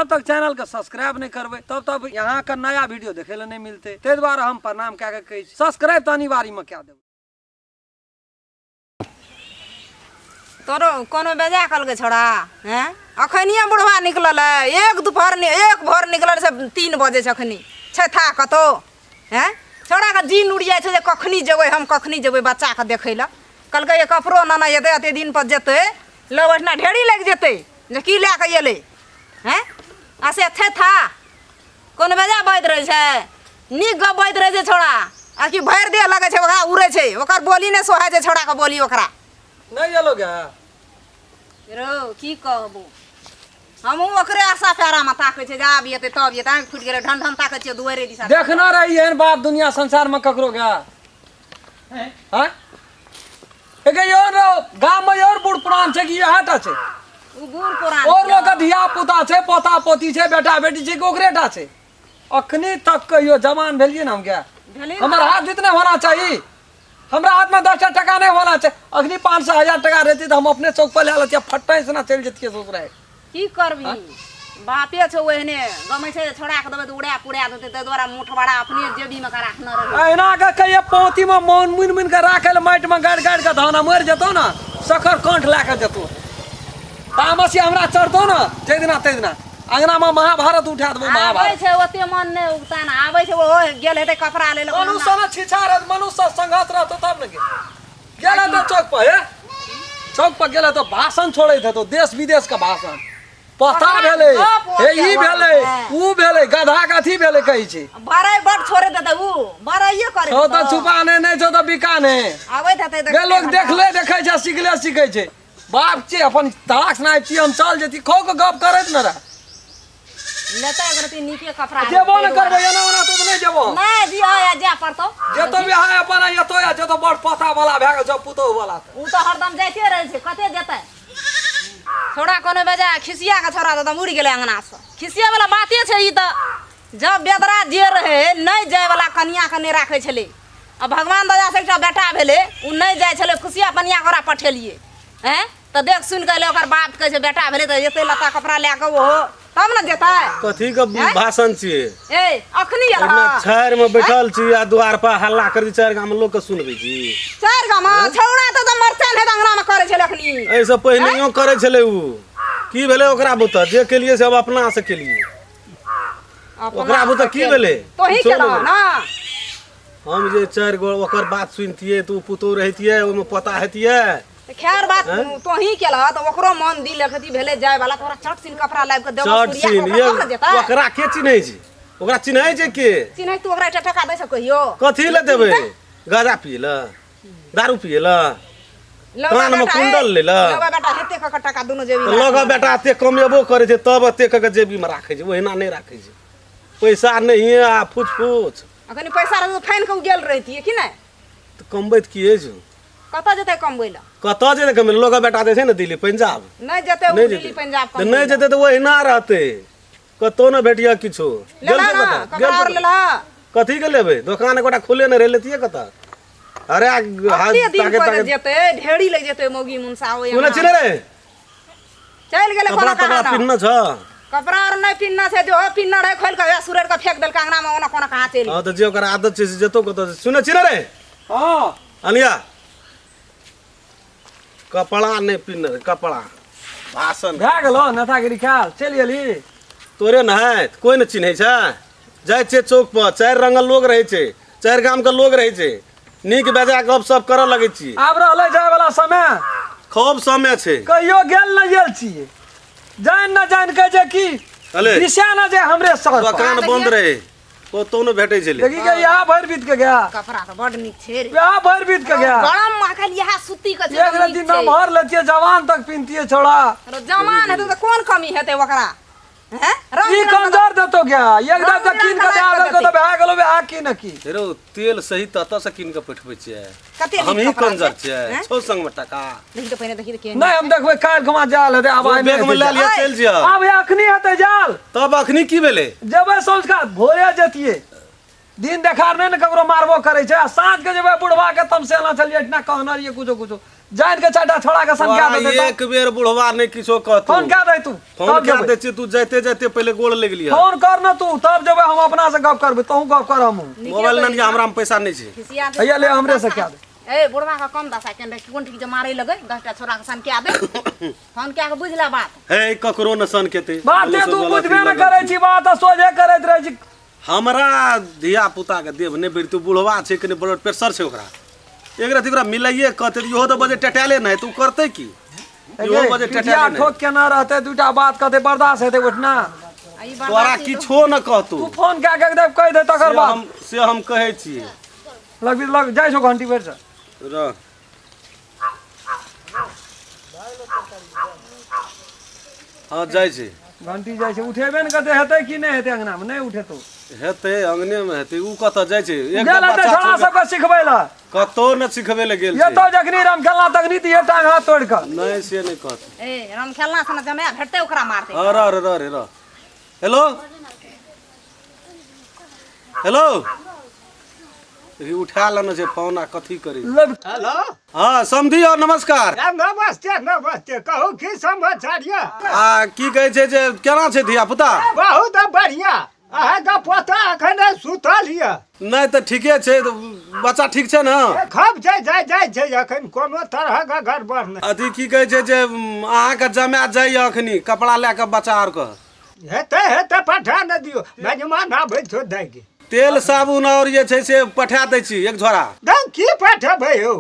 जब तक चैनल के सब्सक्राइब नहीं करबै तब तक यहाँ के नया वीडियो देखे ले नहीं मिलते। ताहि दुआरे हम प्रणाम कए के कहै छी, सब्सक्राइब तऽ अनिवार्य में कए देबै। तोरो कोनो बेजा कहलकै छोड़ा हैं, अखनिए बुढ़वा निकलल है, एक दोपहर एक भोर निकलल से 3 बजे छै, अखनी छै था कतौ हैं। छोड़ाके जीन उड़ि जाइ छै जे कखनी जेबै हम, कखनी जेबै बच्चाके देखै लए। कहलकै ये कपड़ो नेने एतै, एते दिन पर जेतै, लोग ओहिठिना ढेरी लागि जेतै जे की लए कऽ एलै हैं। आ से छै था कोनो बेजा बजैत रहै छै, नीक गप बजैत रहै छै छोड़ा, आ कि भरि देह लगै छै ओकरा उड़ै छै, ओकर बोली नहि सोहाइ छै छोड़ाके बोली ओकरा। नहि एलो गे रौ की कहबो, हमहूँ ओकरे आशा प्यारामे ताकै छियै जे आब एतै तब एतै, आँखि फुटि गेलै ढन ढन ताकै छियै दुआरे दिशा। देखना रही एहन बाप दुनिया संसार में ककरो गे हाँ? एके और गाम में और बूढ़ पुरान छै कि इएह टा छै? उ बूढ़ पुरान और लोग के धिया पुता छै, पोता पोती छै, बेटा बेटी छै कि ओकरे टा छै? अखनी तक कहियो जवान भेलियै ने हम गे, भेलियै हमर हाथ जितने होना चाही, हमरा हाथ में 10 टका नहीं होना चाहिए। अखनी 500 1000 टका रहती तो हम अपने चौक पर ले लेतियै, फट्टा से ना चलि जतियै ससुराल। की करबी, बापे छौ ओहने गमै छै, छोड़ा के देबै तऽ उड़ा पुड़ा देतै, ताहि दुआरे मुठबड़ा अपने जेबी में के राखने रहै। अहिना के कहियो पौती में मौन मुनि मुनि के राखै लए माटि में गाड़ि गाड़ि के धान मरि जेतौ ने, सकर कंठ लए के जेतौ। तामस हमरा चढ़तौ ने जाहि दिना ताहि दिना अंगना में महाभारत उठा देबौ। आबै महाभारत छै ओते मन नहि उगता ने, आबै छै ओहो गेल हेतै कपड़ा लै लए। मनुष्य ने छिछा रहत, मनुष्य संघर्ष रहतौ तब ने गेल। गेल हेतौ चौक पर, हे चौक पर गेल हेतौ, भाषण छोड़ैत हेतौ, देश विदेश के भाषण। पता भेलै हे ई भेलै ऊ भेलै, गधा के अथी भेलै कहै छै। बड़ाइ बड छोड़ैत हेतै ऊ, बड़ाइए करै छौ तऽ छुपा नहि, नहि छौ तऽ बिका नहि। आबैत हेतै तऽ गे लोग देखले देखै छै, सिखले सिखै छै। बाप छियै अपन तलाक सुनाइ छियै, हम चल जेती खो के गप करैत ने रह। लेतै अगर ती नीके कपड़ा जेबो ने करबै, एना ओना तो नहि जेबो। नहि जी आ जाय पड़तौ। जेतो बिहाय अपन एतो या जेतो बड़ पता वाला भए गेल छौ पुतोहु वाला। ऊ तऽ हरदम जाइते रहै छै, कते जेतै छोड़ा कोनो बजा खिसिया के छोड़ा तऽ उड़ि गेलै अंगना से। खिसिया वाला बाते छै ई तऽ, जब बेदरा जे रहै नहि जाय वाला कनिया के नहि राखै छलै, आ भगवान दया से एकटा बेटा भेलै उ नहि जाइ छलै, खुशिया पनिया ओकरा पठेलियै हैं तऽ देख सुनि कऽ एलै। ओकर बाप कहै छै बेटा भेलै तऽ एते लत्ता कपड़ा लए कऽ ओहो तब ने जेतै। कथी के भाषण छियै? ए अखनी एल एहिना छाड़ि में बैठल छी आ द्वार पर हल्ला करै छी, चारि गाम लोक के सुनबै छी। चारि गाम छौड़ा तऽ मरचन हे अंगना में करै छलै अखनी। एहिसँ पहिनहियो करै छलै उ। की भेलै ओकरा बुते? जे केलियै से अब अपना से केलियै। ओकरा बुते की भेलै? तोही किछो केलह नहि भेलै। ना। हम जे चारि गो ओकर बात सुनतियै तऽ उ पुतोहु रहितियै, ओहिमे पोता हेतियै। तऽ खैर बात तोही केलह तऽ ओकरो मन दिल अथी भेलै जाय वाला, तऽ ओकरा चट सिन कपड़ा लाबि कऽ देबो चट सूर्या सिन के, ओकरा तब ने जेतै। ओकरा के चिन्है छै? ओकरा चिन्है छै के? चिन्है तू ओकरा एकटा टका दै छ कहियो? कथी लए देबै? गाजा पियै लए, दारू पियै लए, लगा कानमे बेटा, कुंडल ए, लै लए। लगा बेटा, हेते कऽ कऽ टका दुनू जेबी तऽ लगा बेटा एते कमेबो करै छै तब एते कऽ कऽ जेबीमे राखै छै, ओहिना नहि राखै छै। पैसा नहिए आ फुच फुच। अखनी पैसा रहतै तऽ फानि कऽ गेल रहितियै कि नहि? तऽ कमबैत की अछि? कतऽ जेतै कमबै लए? कतऽ जेतै कमबै लए? लोकक बेटा जे छै ने दिल्ली पंजाब। नहि जेतै ओ नहि दिल्ली जेतै। पंजाब तऽ कमबै नहि लए। जेतै तऽ ओहिना रहतै, कतौ नहि भेटिए किछो। गेल लेलह छै ने, कतऽ? कपड़ा गेल आओर छै लेलह? कथी के लेबै? दोकान एकोटा खुले नहि रहै, लेतियै कतऽ? अरे हाथ कते दिन ताके पर ताके जेतै, ढेरी लागि जेतै मौगी मुनसा ओहि सुनै छी अंगना। ने रे? चलि गेलै कपड़ा कोनो तपड़ा कहाँ पिन्हने छ? कपड़ा आर नहि पिन्हने छै, जो पिन्हने रहै खोलि कऽ सुरैर कऽ फेंक देलकै अंगना मे, ओना कोना कहाँ चलि हँ तऽ जे ओकर आदत छै से जेतौ कतऽ? सुनै छी ने रे? हँ। अनिया कपड़ा नहि पिन्हने रहै, कपड़ा भाषण भए गेलो नेतागिरी खाल चलि गेली। तोरे नहायत कोइ नहि चिन्है छै। जाइ छियै चौक पर, चारि रंगक लोग रहै छै, चारि गाम के लोग रहै छै, नीक बेजा गप सप करऽ लगै छियै। आब रहलै जाय वाला समय। खूब समय छै। कहियो गेल न गेल छियै, जानि न जानि कहै छै की अले। दिशा न जे हमरे सर पर। दोकान बंद रहै, कतौ नहि भेटै छलै। देखी के यहाँ भरि बीत के गया। कपड़ा तऽ बड नीक छै रे। यहाँ भरि बीत के गया। गरम माखल इएह सूती के छै, एक नीक रति छै। नमहर लेतियै, जवान तक पिन्हतियै छोड़ा। रो जवान हेतै तऽ कोन कमी हेतै ओकरा? हैं? रंग ई बिरंग कंजर देतो गया, एक रंग दाम तऽ कीन के बिरंग दए के देलको तऽ भए गेलो आ की न की। हेरो तेल सही ततऽ से कीन के पठबै छियै। कते नीक हमही कपड़ा कंजर छै, छियै, हैं? छौ संग में टका। देखी तऽ पहिने देखी तऽ केहन नहि हम देखबै काल्हि खुमा जाल हेतै, आब आइ नहि बैग में हेतै लए जाल। लिअ चलि जिअ। आब अखनी हेतै जाल। तब अखनी की भेलै? जेबै सँझुका भोरे जतियै। दिन देखार नहि ने ककरो मारबो करै छै आ साँझ के जेबै बुढ़वा के तमसेना छलियै एहिठिना कहने रहियै कुछो कुछो जानि के चारिटा छोड़ा के सनका तोरा देतै एक बेर बुढ़वा नहि किछो कहतौ फोन कए दै तू फोन तब कए जेबै दै छियै तू जाइते जाइते पहिले गोड़ लागि लिह फोन कर ने तू तब जेबै हम अपना से गप करबै तोहू गप कर हमहूँ मोबाइल नहि हमरा में पैसा नहि छै खिसिया हैया ले हमरे से कए दे ए बुढ़वा के कम दशा केने रहै कोन ठीक जे मारै लगे 10टा छोरा के सन के दे फोन कए के बुझला बात हे ककरो न सन केते बाते तू बुझबे ने करै छी बात आ सोझे करैत रहै छी हमरा धिया पुता के देव नहि बेर तू बुढ़वा छै कनि ब्लड प्रेशर छै ओकरा एक रति ओकरा मिलाइए कहते इहो तऽ बजे टटाले नहि तऽ ओ करतै की इहो बजे पिठिया टटाले नहि ठोक केना रहतै दूटा बात कहतै बर्दाश्त हेतै उठना आ ई तोरा बर्दाश्त किछो न कहतौ तू फोन कए के देब कहि दे तकर से बाद हम से हम कहै छियै लग लग जाइ छौ घंटी बेर से रह हँ जाइ छै घंटी जाइ छै उठेबे ने करतै हेतै कि नहि हेतै अंगनामे नहि उठेतौ हेतै अंगनेमे हेतै ओ कतऽ जाइ छै एक गेल हेतै बच्चा छोड़ा छोड़ि सबके सिखबै लए कतौ ने सिखबै लए गेल छै एतौ जखनी राम खेलना तखनी दिहे टांग हाथ तोड़ि कऽ नहि से नहि कहतै ए राम खेलना से जमाय भेटतै ओकरा मारतै हँ रह रह रह रह हेलो हेलो देखी उठा लेने छै फोन आ कथी करी लब हेलो हाँ समधी और नमस्कार ए, नमस्ते नमस्ते कहू की समाचार यऽ आ की कहै छै जे केना छै धिया पुता बहुत बढ़िया अहाँके पोता एखन सुतल यऽ नहि तऽ ठीके छै तऽ बच्चा ठीक छै ने खब छै जाइ जाइ छै एखन कोनो तरहक गड़बड़ नहि अथी की कहै छै जे अहाँके जमा जाइए अखनी कपड़ा लए कऽ बच्चा आरके हेतै हेतै पठा ने दियौ मेजमान आबै छौ दै के तेल साबुन आओर जे छै से पठा दै छी एक झोरा दौ की पठेबै यौ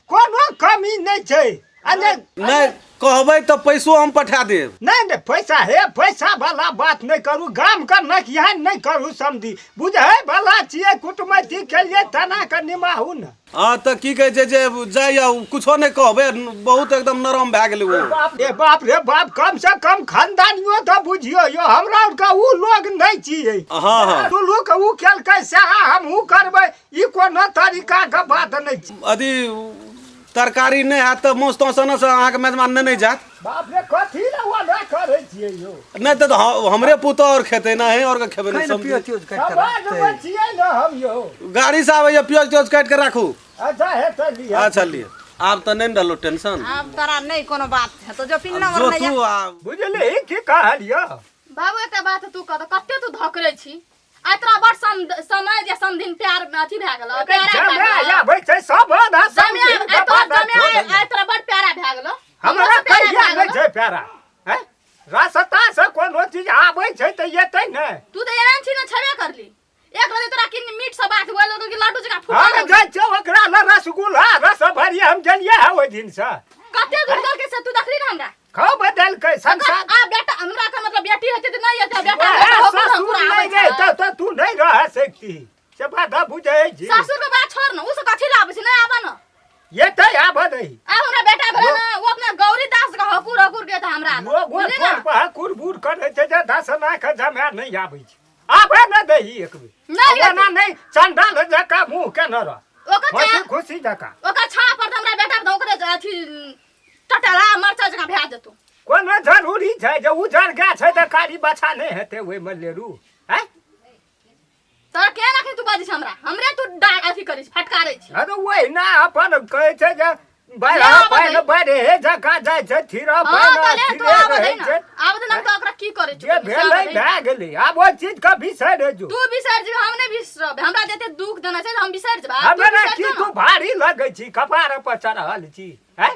कोनो कमी नहि छै आ नहि नहि कहबै तऽ पैसो हम पठा देब नहि नहि पैसा हे पैसा वाला बात नहि करू गाम के नकियान नहि करू समझी बुझै वाला छियै कुटमैती केलियै तेना के निमाहू ने हँ तऽ की कहै छै जे जाइए कुछो नहि कहबै बहुत एकदम नरम भए गेलै ओ बाप रे बाप रे बाप कम से कम खानदानियो तऽ बुझियो यो हमरा आरके उ लोग नहि छियै हँ हँ टुल्लू के उ केलकै सएह हमहूँ करबै ई कोनो तरीका के बात नहि छै अथी तरकारी नहि हैत तऽ मासु ताउस एना से अहाँके मेजबान नेने जायत बाप रे कथी लए ओना करै छियै यौ नहि तऽ हमरे पुतोह आओर खेतै ने अहीं आओरके खेबै ने खाइ ने समझी पियो त्योज काटि कऽ समाजमे राखतै। छियै ने हम यौ गाड़ी से आबैए प्याज त्योज काटि कऽ राखू अच्छा हेतै लिअ अच्छा लिअ आब तऽ नहि ने रहलो टेंशन आब तोरा नहि कोनो बात हेतौ जो पिन्ना जो ओढ़ने जा तू आ बुझलिही की कहलियौ बाबू एकटा बात तू कह कते तू धकरै छी आइ तोरा बड़ समय जे समधिन प्यार अथी भए गेलो प्यारा भए जमे गेलो आबै छै सब ने जमे समधिन आइ तोहर के जमे बात आइ तोरा बड़ प्यारा भए गेलो हमरा हमरो से प्यारा कहिया भए नहि गेलो छै प्यारा हैं रास्ता से कोनो चीज आबै छै तऽ एतै ने तू तऽ एहन छी ने छेबे करली एक रति तोरा कि मीठ से बात बोल कि लड्डू जकाँ फूटल हम लगलै। जाइ छियै ओकरा लए रसगुल्ला रस भरी हम गेलियै है ओहि दिनसँ कते दूर देलकै से तू देखली ने हमरा खूब देलकै संसार आ बेटा हमरा के मतलब बेटी हेतै तऽ नहि हेतै बेटा वएह हेतै तऽ ससुर पूरा नहि आबै रहे छै। तऽ तऽ तू नहि रह सकती से बात बुझै छी सासुर के बात छोड़ न उ से कथी ला आबै छै नहि आबऽ न एतै आबऽ दही आब हमरा बेटा भेलै ने ओ अपना गौरी दास के हकुर हकुर के तऽ हमरा लोग बुझली ने टोल पर कुरबुर करै छै जे दसना के जमा नहि आबै छै आबे न दही एक बेर नहि ओना नहि चंडाल जकाँ मुँह के न रह ओकर खुशी छा खुशी जकाँ ओकर छाप पर तऽ हमरा बेटा के ओकरे अथी टटरा मरचा जकाँ भए जेतौ कोनो जरूरी छै जे उजर गाछ छै तऽ कारी बाछा नहि हेतै ओहिमे लेरू हैं तोरा केना अखन तू बाजै छ हमरा हमरे तू डा अथी करै छी फटकारै छी अरे ओहिना अपन कहै छै जे बाढ़ि ले आबऽ पानि दही। बाढ़ि हे जकाँ जाइ छै थिर हँ पानि तऽ ले तू थिरे आबऽ रहै दही ने छै आबऽ दही ने हम तऽ ओकरा की करै जे भेलै भए गेलै आब ओहि चीजके बिसरि जो तू बिसरि जेबही हम नहि बिसरबै हमरा जते दुख देने छै हम बिसरि जेबै तू हमरा बिसरि की जो तू ने। भारी लगै छी कपार पर चढ़ल छी हैं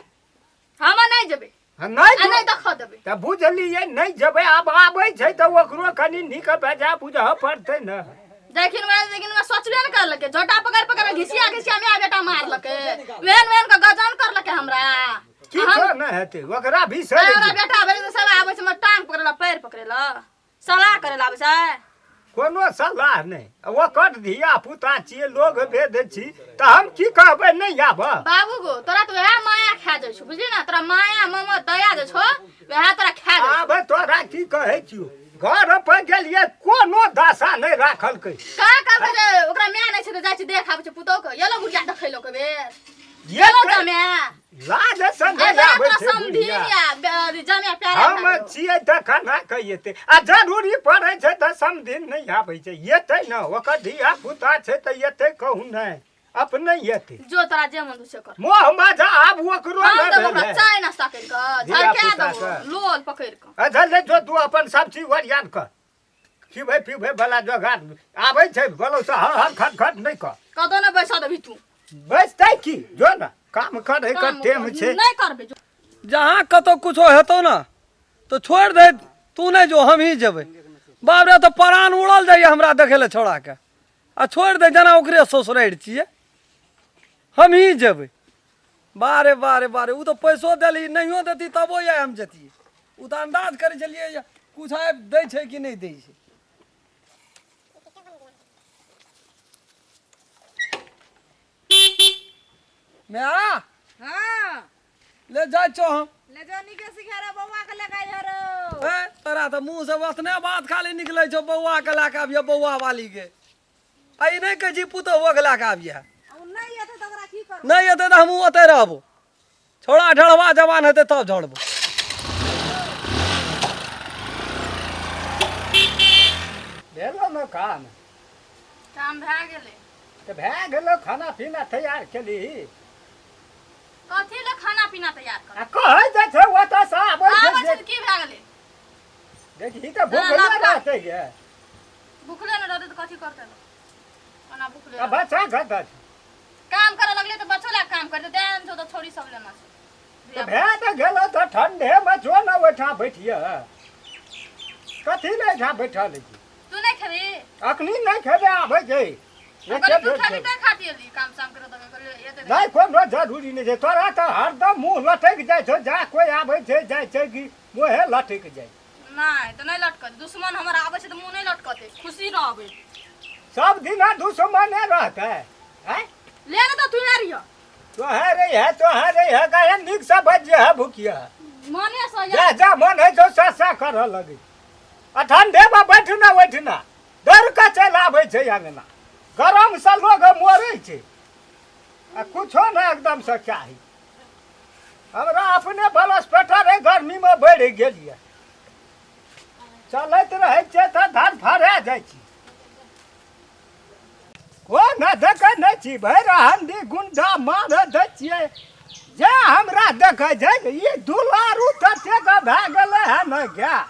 हम नहि जेबै नहि आ नहि देखऽ देबै तऽ बुझलियै नहि जेबै आब आबै छै तऽ ओकरो कनि नीक बेजा बुझऽ पड़तै ने देखिन वएह देखिन वएह सोचबे ने करलकै झोटा पकड़ पकड़ के घिसिया घिसिया माय बेटा मारलकै वेहन वेहन के गजन करलकै हमरा की हम नहि हेतै ओकरा बिसरि हमरा जेबै। बेटा भेलै तऽ सब आबै छै हमर टांग पकड़ेला पैर पकड़ेला सलाह करे ला आबै छै कोनो सलाह नहि ओकर धिया पुता छियै लोग भेद छी तऽ हम की कहबै नहि आबऽ बाबू गो तोरा तऽ वएह माया खा जाइ छौ बुझली ने तोरा माया मम दया जे छौ वएह तोरा खा जाइ छौ आब तोरा की कहै छियौ घर पर गेलियै कोनो दशा नहि राखलकै कहाँ कहलकै जे ओकरा माय नहि छै तऽ जाइ छै देख आबै छै पुतोह के येलो गुड़िया देखै लो के बेर ये येलो जमे लाज से ए नहि बड़ा आबै तोरा छै समधी दिन या या जमिया प्यारा हम भए गेलौ। छियै तऽ केना कऽ एतै आ जरूरी पड़ै छै तऽ समधिन नहि आबै छै एतै ने ओकर धिया पुता छै तऽ एतै कहू नहि अपने एतै जो तोरा जे मन से कर मोह मजा आब ओकरो हम ने देबो ओकरा भेलै चाय नाश्ता करि कऽ धिया झरका पुता देबो के। लोल पकड़ि कऽ अच्छा ले जो तू अपन सब चीज ओरियान कर खिबै पिबै वाला जोगार आबै छै बोलो से हर हर खट खट नहि कर कतौ नहि बैसा देबही तू बैसतै की जो ने काम करे के काम टेम छै नहि करबै जो। जहाँ कतौ कुछो हेतौ ने तऽ छोड़ि दे तू नहि जो हम ही जेबै बाप रे तऽ प्राण उड़ल जाइए हमरा देखै लए छौड़ाके आ छोड़ि दे जेना ओकरे ससुरारि छियै हम ही जेबै बारे बारे बारे ओ तऽ पैसो देलही नहियो देती तबो आइ हम जतियै ओ तऽ अन्दाज करै छलियै जे किछु आबि दै छै कि नहि दै छै माय हाँ ले जाइ छौ हम ले जो नीके सिखा रे बौआ के लगा रो ए तोरा तऽ मुँह से ओतने बात खाली निकलै छौ बौआ के लए कऽ आबियह बौआ वाली के आ ई नहि कहै छी पुतहुओ के लए कऽ आबियह ओ नहि एतै तऽ ओकरा की करबै नहि एतै तऽ हमहूँ ओतै रहबो छोड़ा ढड़बा जवान हेतै तब झड़बो भेलो ने काम काम भए गेलै तऽ भए गेलो खाना पीना तैयार केली कथी ले खाना पीना तैयार कर आ कहै जे छै ओतऽ से आबै छै आबै छै जे तऽ की भए गेलै देखही तऽ भूखले ना, ना। रहतै गे भुखले नहि रहतै तऽ कथी करतै लोक? ओना भुखले आ रहतै। बच्चा कतऽ छै काम करऽ लगलै तऽ बच्चो लए काम करतै तें छौ तऽ छोरी सब लेना छै तऽ भए तऽ गेलो तऽ ठंडे मे जो ने ओहिठाम बैठिए कथी ले एहिठाम बैठल छी तू नहि खेबही अखनी नहि खेबै आबै छै हम कहलियै तू खेबही तैं खातिर एली काम साम करऽ तऽ कहलियै एतै तऽ नहि कोनो जरूरी नहि छै तोरा तऽ हरदम मुँह लटकि जाइ छौ जा कोइ आबै छै जाइ छै कि मुँहे लटकि जाइ छै। नहि तऽ नहि लटकत दुश्मन हमर आबै छै तऽ मुँह नहि लटकतै खुशी रहबै सब दिना दुश्मने रहतै आँय ले ने तऽ तू रहियो तोहे रे है तोहे रे है काहे नीक से बजिए है भुकिया मने से जा जा मन है जो सा सा करऽ लगै आ ठंडे मे बैठना बैठना डर के चलि आबै छै अंगना गरम से लोग मरै छै आ कुछो ने एकदम से चाही हमरा अपने ब्लड प्रेशर है गर्मी मे बढ़ि गेल यऽ चलैत रहै छै तऽ धर फड़ा जाइ छी ओ ने देखै नहि छी भरि हंडी गुंडा मार दै छियै जे हमरा देखै छै ई दुलारू ततेक भए गेलै हँ ने गाय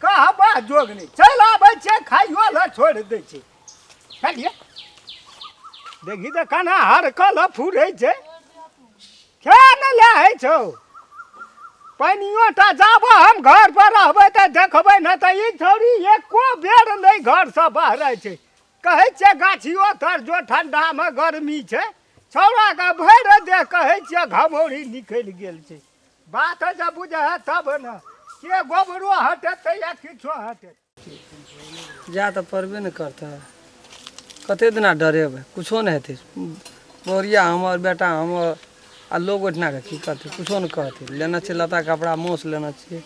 कहबा जोग नहि चलि आबै छै खाइयो लए छोड़ि दै छै खालिए देखी तऽ केना हरकल फुरै छै खे नहि लए होइ छौ पानियो टा जाब हम घर पर रहबै तऽ देखबै ने तऽ ई छौड़ी एको बेर नहि घरसँ बहरै छै कहै छियै गाछियो तर जो ठंडामे गर्मी छै छौड़ाके भरि देह कहै छियै घमौरी निकलि गेल छै बात जब बुझै है तब ने के गोबरो हटेतै या किछो हटेतै जा तऽ पड़बे ने करतै कते दिना डरेबै कुछो नहि हेतै बहुरिया हमर बेटा हमर आ लोग ओहिठिना के की करतै कुछो नहि कहतै लेने छै लत्ता कपड़ा मासु लेने छियै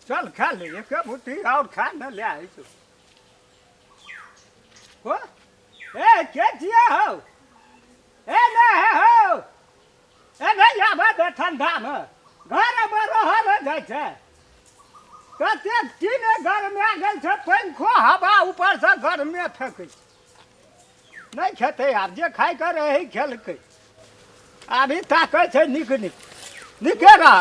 चल खा ले एक मुट्ठी और खा न ले आई छौ हो ए के छियै हौ ए ने हे हौ ए नहि आबऽ दे ठंडामे घरमे रहल जाइ छै कतेक टीने गरमे गेल छै पंखो हवा ऊपरसँ गरमे फेकै छै नहि खेतै आब जे खाइके रहै खेलकै अभी ताकै छै नीक नीक नीके रह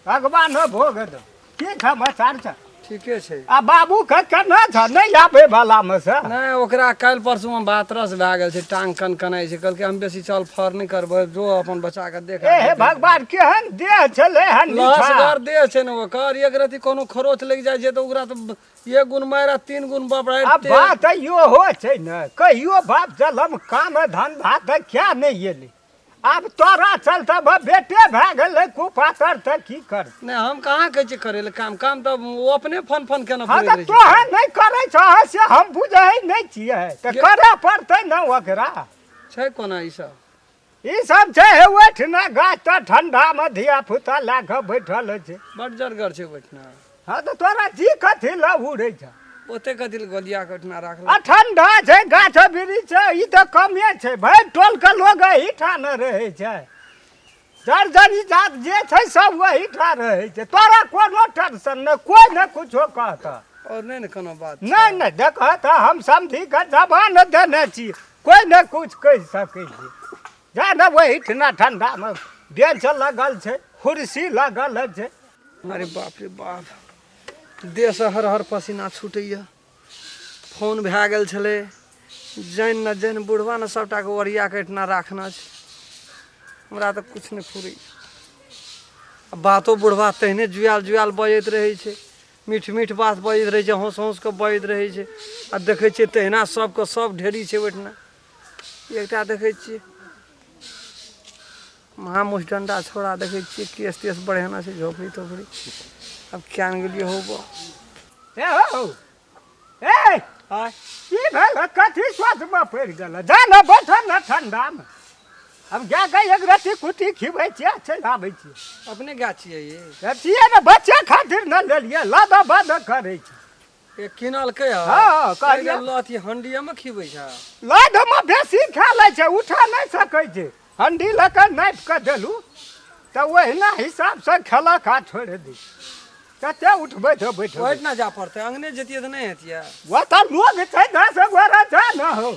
भगवान भोग दो की समाचार छै ठीके छै आ बाबू के केना छ नहि आबै वाला मे से नहि ओकरा काल्हि परसूमे बातरस भए गेल छै टांग कनकनाइ छै कहलकै हम बेसी चल फर नहि करबै जो अपन बच्चाके देख ए हे भगवान केहन देह छलै हन लहसगर देह छै ने ओकर एक रति कोनो खरोच लागि जाइ छै तऽ ओकरा तऽ एक गुण मारि आ तीन गुण बाप आ बात इहो छै ने कहियो बाप जलम काम धंधा तऽ क्या नहि एलै आब तोरा चलते बेटे भए गेलै कुपातर तऽ की कर नहि हम कहाँ कहै छियै करै लए काम काम तऽ ओ अपने फोन फोन केना हँ तऽ तोहे नहि करै छह से हम बुझै नहि छियै तऽ करऽ पड़तै ने ओकरा छै कोना ई सब ई सब छै हे ओहिठिना गाछ तऽ ठंडामे धिया पुता लए कऽ बैठल छै बड जरगर छै ओहिठिना हँ तऽ तोरा जी कथी लए उड़ै छ ओते कथी लए गोलिया के ओहिठिना राखल आ ठंडा छै गाछ वृक्ष छै ई तऽ कमे छै भरि टोलके लोग एहिठाम ने रहै छै दर्जनी जात जे छै सब वही ठार रहै छै तोरा कोनो टेंशन नहि कोइ नहि कुछो कहतऽ और नहि ने कोनो बात नहि नहि देखह तऽ हम समझी के जबान देने छी कोइ नहि कुछ कहि सकै छै जा ने ओहिठिना ठण्डामे बेंच लगल छै कुर्सी लगल छै अरे बाप रे बाप देहसँ हर हर पसीना छूटैए फोन भए गेल छलै जानि न जानि बुढ़वा ने सभटाके ओरिया कऽ एहिठिना राखने छै हमरा तऽ किछु नहि फुरै आ बातो बुढ़वा तेहने जुआयल जुआयल बजैत रहै छै मीठ मीठ बात बजैत रहै छै हँस हँस कऽ बजैत रहै छै आ देखै छियै तहिना सभके सभ ढेरी छै ओहिठिना एकटा देखै छियै महामुष्टंडा छोड़ा देखै छियै केस तेस बढ़ेना छै झोपड़ी तोपड़ी आब किया ने गेलियै हौ बा ए हौ ए आय की भेल कथी सोचमे पड़ि गेल जा ने बैठल ने ठण्डामे हम जा कऽ एक रत्ती कुट्टी खिबै छियै चलि आबै छियै अपने गाछ छियै ई छियै ने बच्चे खातिर ने लेलियै लद बद करै छै ए किनलकै हँ हँ, कहलियै। लथी हंडिये मे खिबै छै लदमे बेसी खा लै छै उठा नहि सकै छै हंडी लऽ कऽ नापि कऽ देलहुँ तऽ ओहिना हिसाबसँ खेलक आ छोड़ि दै कते उठबै तऽ बैठबै ओहिठिना जा पड़तै अंगने जैतियै तऽ नहि हेतियै ओतऽ लोग छै 10 गोरा छै ने हो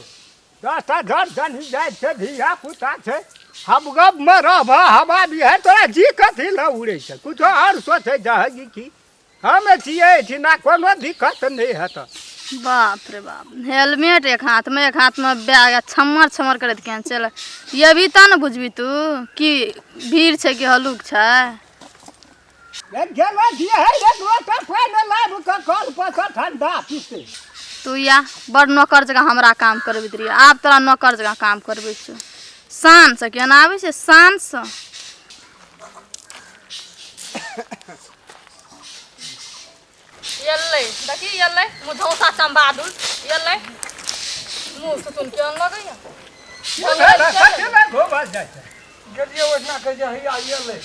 10टा जर जनी जाइ छै धिया पुता छै हम गपमे रहबह हवा बिहार तोरा जी कथी लए उड़ै छै कुछो आओर सोचै जाहगी की हम छियै एहिठिना कोनो दिक्कत नहि हेतऽ बाप रे बाप हेलमेट एक हाथ में बैग आ छमर छमर करैत केहन चल ये भी तऽ ने बुझबी तू कि भीड़ छै कि हल्लुक छै गेलो छियै हे एक लोटा पानि लाबि कऽ कल पर सँ ठंडा पीतै तू या बड़ नौकर जकाँ हमरा काम करबैत रहियै आब तोरा नौकर जकाँ काम करबै छौ शानसँ केना आबै छै शानसँ एलै देखी एलै मुझौसा चमबादुर एलै मुँह सुतुन केहन लगैया कथी लए घूमल जाइ छै गेलियै ओहिठिना कहै छै हैया एलै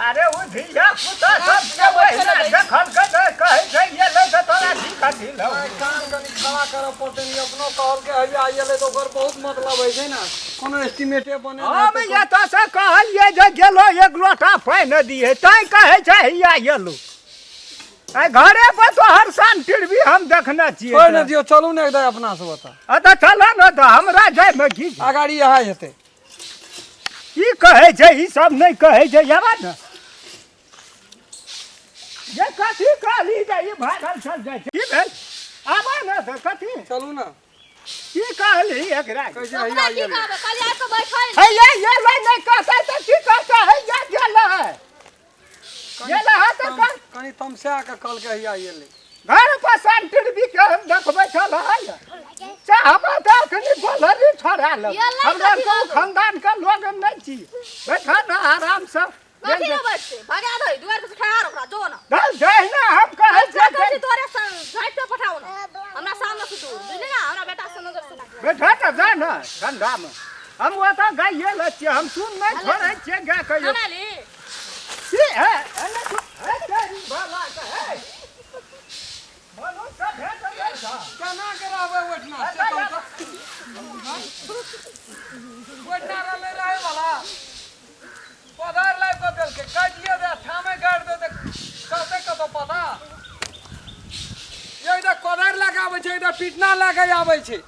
अरे ओ धिया पुता सब के ओहिना देखल के तऽ कहै छै एलै तऽ तोरा की कथी लौ आइ कान कनि खड़ा करऽ पड़तै नि अपनो कहलकै हैया एलै तऽ ओकर बहुत मतलब होइ छै ने कोनो एस्टिमेटे बने हम एतऽ से कहलियै जे गेलो एक लोटा पानि दिहे तैं कहै छै हैया एलौ आइ घरे पर तोहर सान टिरबी हम देखने छियै छोड़ि ने दियौ चलू ने एकदम अपना सब ओतऽ अतऽ चलऽ ने तऽ हमरा जाइमे की छै? अगाड़ी इएह हेतै की कहै छै ई सब नहि कहै छै जाबा ने जे कथी कहली जे ई भागल चल जाइ छै की भेल आबा ने तऽ कथी चलू ने की कहली एकरा कहै छै ओकरा हैया की एलै कहबै कहलियै आबि कऽ बैठै हे ये ये लै नहि कहतै तऽ की कहतै हे ये गेल है गेल है तऽ कह कनि तमसा कऽ कहलकै हैया एलै घर पर सेंटर भी के हम देखबै छल है से हमरा तऽ अखनी गोलहरी छोड़ा लब ये लै हमरा कथी कोनो लगौ? खानदान के लोग नहि छी बैठा ने आराम से कथी लए बैठतै भगा दही दुआरि पर से ठाढ़ ओकरा जो ने चल जहिना हम कहै अच्छा कहै छियै छी तोरे झाँटि कऽ पठाउ ने हमरा सामने से दूर बुझली ने हमरा बेटा से नजर से बैठा तऽ जा ने ठंडा मे हम ओतऽ गाइए लै छियै हम सुन नहि छोड़ै छियै गाय कहियो खाना ली की है एने तू है तेरी भला के है मनुष्य भेट गेल छ केना के रहबै ओहिठिना से कहू तऽ ओहिठिना रहलै रहै वाला पधार लाबि कऽ देलकै काटिए दे ठामे गाड़ि दे तऽ कहतै कतऽ पता एकटा कोदारि लए कऽ आबै छै एकटा पिटना लए कऽ आबै छै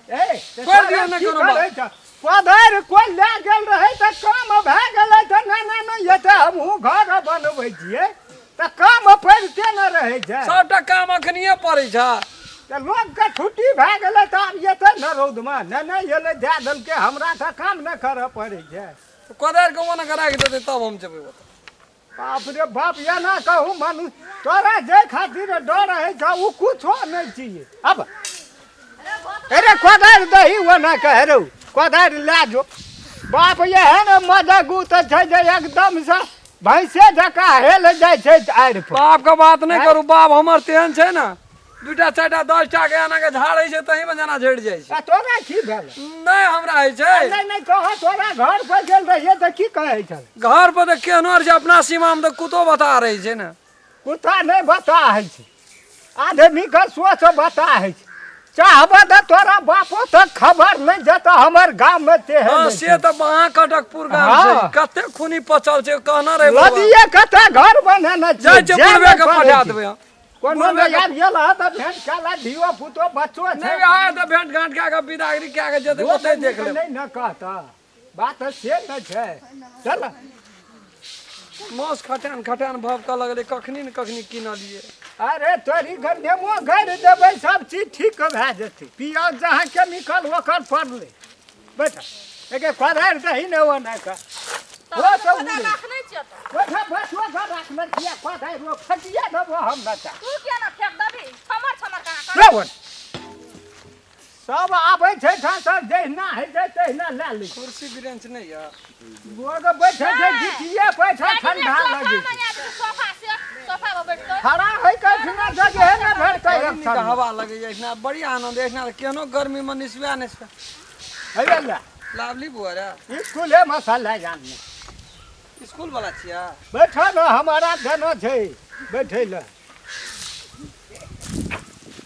ए छोड़ि दियौ ने कोनो बात। कोदारि कोइ लए गेल रहै तऽ काम भए गेलै तऽ नहि नहि नहि एतऽ हमहूँ घर बनबै छियै तऽ काम पड़िते ने रहै छै सबटा काम अखनिए पड़ै छै तऽ लोकके छुट्टी भए गेलै तऽ आब एतै ने रौदमे नहि नहि एलै दए देलकै हमरा तऽ काम नहि करऽ पड़ै छै कोदारि के ओना कऽ राखि देतै तब हम जेबै ओतऽ बाप रे बाप एना कहू मानू तोरा जे खातिर डर होइ छौ ओ कुछो नहि छियै अब अरे कोदारि दही ओना कह रौ कोदारि लए जो बाप एहन मदगू तऽ छै जे एकदमसँ भैंसे जकाँ हेल जाइ छै आड़ि पर बाप के बात नहि करू बाप हमर तेहन छै ने दूटा चारिटा 10टा के एना के झाड़ै छै तही में जेना झड़ि जाइ छै आ तोरा की भेल नहि हमरा होइ छै नहि नहि कह तोरा घर पर गेल रहियै तऽ की कहै छल घर पर तऽ केहनो आर छै अपना सीमा मे तऽ कुतो बता रहै छै ने कुत्ता नहि बता होइ छै आदमीके सोच बता होइ छै चाहबह तऽ तोरा बापो तक खबर नहि जेतऽ हमर गाममे तेहन हाँ नहि से छै। तऽ महा कटकपुर गाम छै हाँ। कते खूनी पचल छै कहना रहे बौआ। लदिये कते घर बनेने छै जाइ छै जे बुढ़बे नहि के पढ़ै पठा छै। देबै हम। कोनो बुढ़बे नहि के आबि गेल हँ तऽ भेंट कए धियो पुतो बच्चो छै नहि आय तऽ भेंट घाट कए कऽ विदागरी कए कऽ जेतै ओतै देख लेबै नहि ने कहता बात से नहि छै चल मांस खटान खटान भभकऽ लगलै कखनी ने कखनी कीनलियै अरे तोरी घर नेमो गाड़ि देबै सब चीज ठीक भए जेतै पियाज जहाँ केमिकल ओकर पड़लै बैठ एके कोदारि दही ने ओना कऽ ओ तऽ उड़ै। राखने छियै तऽ बैठ बैठ ओकर राखने छियै कोदारि ओ फटिया देबो हम नचा तू किया ना फेक देबी छमर छमर कहाँ कर रे ओन। सब आबै छै ठाँ सब जहिना होइ छै तहिना लए लै छै। कुर्सी ब्रेंच नहि यऽ लोग बैठे छै गिटिये बैठे ठंडा लगै छै सोफा से सोफा पर बैठतै खड़ा होइ के एहिठिना जगहे नहि भेटतै बड़ी एक नीक क्षण। हवा लगैया एहिठिना बड़ी आनंद एहिठिना तऽ केहनो गर्मी मे निसुआ निसुआ हैया ले लावली बुआ रे स्कूले मसाला जानने स्कूल वाला छियै बैठो ने हमारा देना छै बैठे लए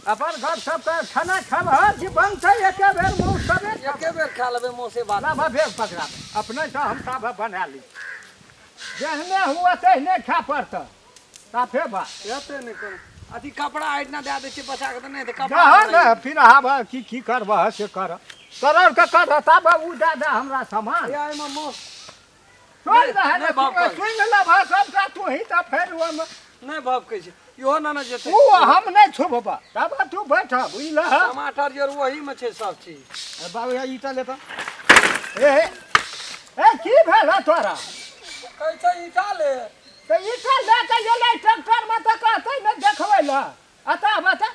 अपन घर सबके खाना खेबह कि बनतै एके बेर मुँह सबे एके बेर खा लेबै मौसे बात लाबह बेर पकड़ा अपने से हम साफ बना ली जेहने हुआ तेहने खाय पड़तऽ साफे बात एते नहि कोनो अथी कपड़ा एहिठिना दए दै छियै बच्चा के तऽ नहि तऽ कपड़ा दह ने फिर आबह की की करबह से कर तोरा के कर तब उ दए दे हमरा सामान या एहिमे मौस सुन दह नहि बाप कहै। सुनि लेबह सबटा तू ही तऽ फेर ओहिमे नहि भपकै छै इहो ना ने जेतै उ हम नहि छुबबह तब तू बैठब बुझलह टमाटर जर ओही में छै सब चीज बाबू यहाँ ईटा लेता ए ए की भेल हँ तोरा कहै छै ईटा ले तऽ ईटा लए कऽ एलै ट्रैक्टरमे तऽ कहतै ने देखबै लए अतः बता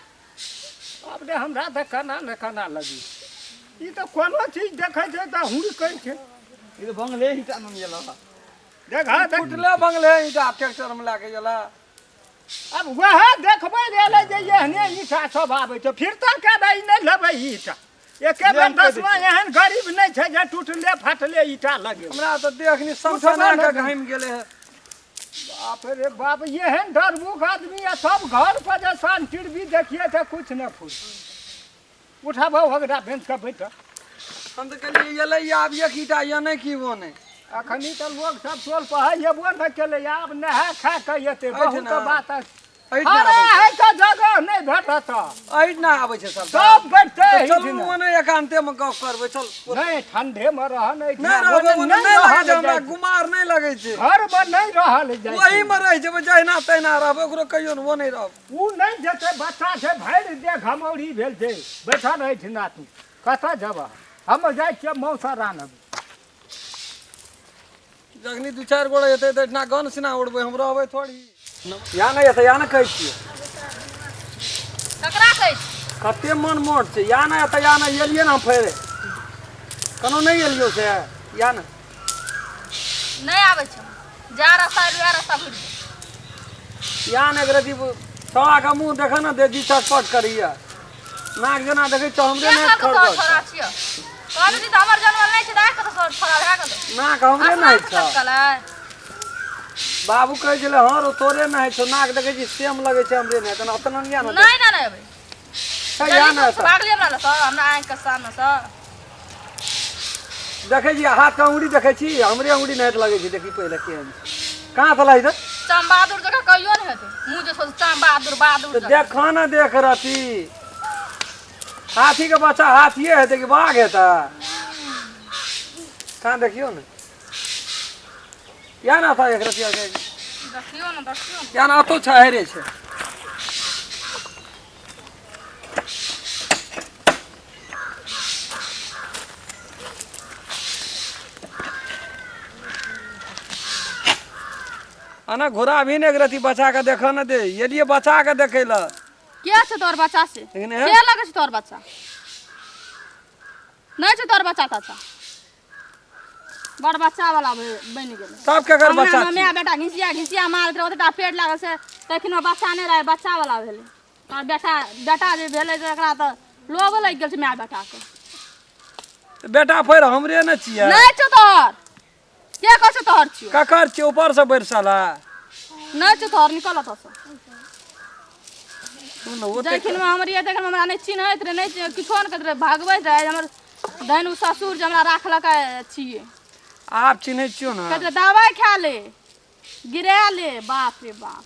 आब ने हमरा तऽ केना ने केना लगी ई तऽ कोनो चीज देखै छै तऽ हुड़कै छै ई तऽ बंगले ईटा ने गेल देखा देख फुटले बंगले ईटा ट्रैक्टर में लए के गेला अब वएह देखबै लए एलै जे एहने ईटा सब आबै छै फिरता कए दै नहि लेबै ईटा एके बेर दसमा एहन गरीब नहि छै जे टूटले फाटले ईटा लगे हमरा तऽ देखनी सनसना के घामि गेलै हे बाप रे बाप एहन डरमुख आदमी आ सब घर पर जे सान टिरबी देखिए तऽ कुछ नहि फूल उठाबह ओकरा बेंच के बैठ हम तऽ कहलियै एलै आब एक ईटा या नहि की वो नहि अखनी तऽ लोक सब टोल पर है एबो नहि केलै आब नहा खा कऽ एतै बहुत एहिठिना। बात अछि। एहिठिना अरे आबै छै है तऽ जगह नहि भेटत एहिठिना आबै छै सब सब बैठते तऽ चलू एहिठिना। ओने एकान्ते मे गप करबै चल नहि ठंडे मे रह नहि नहि रहबै ओने नहि लगै छै हमरा गुमार नहि लगै छै घर मे नहि रहल जाइ छै। ओही मे रहि जेबै जहिना तहिना रहबै ओकरो कहियो ने ओ नहि रहब ओ नहि जेतै बच्चा छै भरि देह घमौरी भेल छै बैठल रहै छै नातू कतऽ जेबह हम जाइ छियै मौसा रान्हब जखनी दू चारि गोड़े एतै तऽ एहिठिना गन सिना उड़बै हम रहबै थोड़ी या नहि एतै या ने कहै छियै ककरा कहै छी कते मन मोट छै या नहि एतै या नहि एलियै ने हम फेर कोनो नहि एलियौ से या ने नहि आबै छै जा रास्ता एलु वएह रास्ता घुरि जो या ने एक रति छौड़ाके मुँह देखऽ ने देजी चटपट करैया नाक जेना देखै छौ हमरे के नहि कहलकौ तोहर खड़गल छोड़ा छियौ कहली तऽ हमर जनमल नहि छै तऽ आइ कतऽ छोड़ा भए गेलै नाक हमरे नहि आसमान छौ टपकलै बाबू कहै छलै हँ रो तोरे नहि छौ नाक देखै छी सेम लगै छै हमरे नहि तना ओतना या ने नहि नहि नहि अबै या ने जल्दी भागली हमरा लग सँ हमरा आँखिके सामने सँ देखै छी हाथ के अंगुरी देखै छी हमरे अंगुरी नहि लगै छै देखी पहिले केहन छै कहाँ से लाइ चमबहादुर जकाँ कहियो नहि हेतै मुँह जे छौ चमबहादुर बहादुर तऽ जकाँ। देखऽ ने देख रति हाथी के बच्चा हाथिए हेतै कि बाघ हेतै कहाँ देखियौ ने या ना था एक रतिया के देखियौ ने देखियौ ने या ना अतो छहरे छै अना घोड़ा भी ने एक रति बचा के देखऽ ने दे एलिए बचा के देखै लए के छै तोहर बच्चा से लेकिन के लगै छै तोहर बच्चा नहि छै तोहर बच्चा तच्चा बड़ बच्चा वाला बनि गेलै तब केकर बच्चा अंगना मे बेटा घिसिया घिसिया मारैत रहै ओतेटा पेट लागल से तखनो बच्चा नहि रहै बच्चा वाला भेलै और बेटा बेटा जे भेलै से एकरा तऽ लोभ लागि गेल छै माय बेटाके बेटा फेर हमरे ने छियै नहि छौ तोहर के कहै छौ तोहर छियौ ककर छियै ऊपर से बरसल नहि छौ तोहर निकल ओतऽसँ सुन ओते जखन हमर ये तखन हमरा नहि चिन्हैत रहे नहि किछो नहि करैत रहे भागबैत रहे हमर धन उ ससुर जे हमरा राखलक छियै आब चिन्है छियौ ने कहैत रहे दवाइ खा ले गिरा ले बाप रे बाप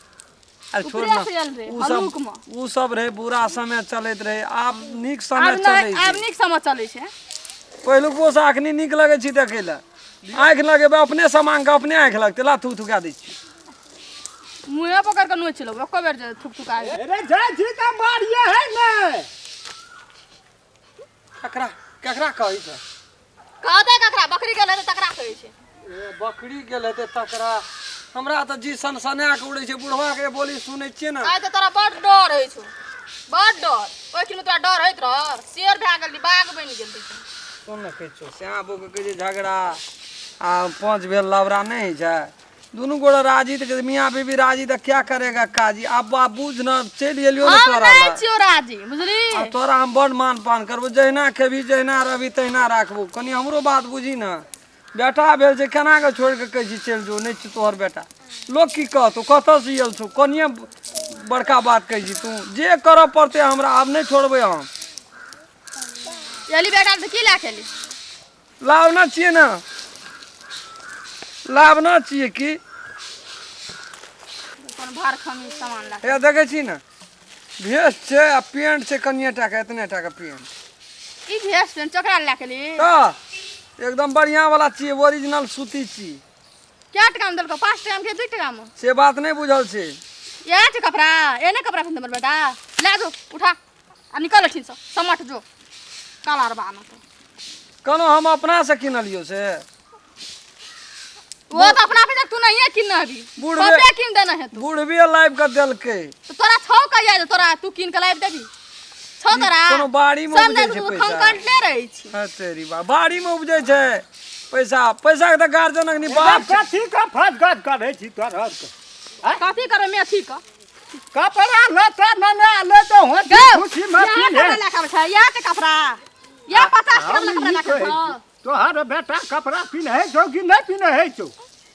अरे छोड़ ऊपरे ना से आयल रहे, उ सब हल्लुक मे। उ सब रहे बुरा समय चलैत रहे आब नीक समय आब चलै नहि आब छै नीक समय चलै छै पहिलुको से अखनी नीक लगै छै देखै लए आँखि लगेबै अपने सामान के अपने आँखि लगतै ला थू थुका दै छी मुँहे पकड़ के नोचि लेबो एको बेर जे थुक थुका अरे जाइ छी तऽ मारिए है ने ककरा ककरा कहै छै कहतै ककरा बकरी गेल हेतै तकरा कहै छै ए बकरी गेल हेतै तकरा हमरा तऽ जी सनसना के उड़ै छै बुढ़वा के बोली सुनै छियै ने आइ तऽ तोरा बड डर होइ छौ बड डर ओहि खिन तोरा डर होइत रह शेर भए गेल बाघ बनि गेल रही। सुन ने कहै छियौ श्यामा बौके कहै छै झगड़ा आ पाँच भेल लबरा नहि होइ छै दुनू गोरा राजी तऽ मियाँ बीबी राजी तऽ क्या करेगा काजी आब बाप बुझ न चलि एलियो ने हम तोरा नहि लग। छियौ राजी बुझली आ तोरा हम बड़ मान पान करबो जहिना खेबही जहिना रहबही तहिना राखबो कनि हमरो बात बुझी ने बेटा भेल छै केना कऽ छोड़ि कऽ कहै छी चलि जो नहि छै तोहर बेटा लोक की कहतौ कतऽसँ आयल छौ कनिए बड़का बात कहै छी तू जे करऽ पड़तै हमरा आब नहि छोड़बै हम एली बेटा तऽ की लए के एली लावना छियै ने लावना छियै की कोन भार खमी सामान लए हे देखै छी ने भेस छै आ पेंट छै कनिए टाके एतने टाके पेंट ई भेस पेंट चोकरा लए के एली तऽ एकदम बढ़िआँ वाला छियै ओरिजिनल सूती छी कए टका में देलको 5 टका में के 2 टका में से बात नहि बुझल छै इएह छै कपड़ा एने कपड़ा पहिनते हमर बेटा ले जो उठा आ निकल अठिन से समट जो काला रबा में तो कहलहुँ हम अपनासँ किनलियौ से वो तो अपना पैसा तू नहीं किन अभी बुढ़वे- बापे किन देना है तू बुढ़बे लाबि कऽ देलकै तो तोरा छौ कहिया जे तोरा तू किन के लाबि देबी छौ तोरा कोनो बाड़ीमे सब उपजै दिन छै तू पैसा। खंकटले रहै छी हँ तेरी बा बाड़ीमे उपजै छै पैसा पैसाके तऽ गार्जियन अखनी बाप छै। कथी के फसगत करै छी तोहर के कथी करबै मेथी के कपड़ा लत्ता नना ले तो हंसी गौ, खुशी में इएह पीने कपड़ा लए के आबै छै इएह के कपड़ा इएह 50 टका वाला कपड़ा लए के आबै छौ। तोहर बेटा कपड़ा पिन्है छौ कि नहि पिन्है छौ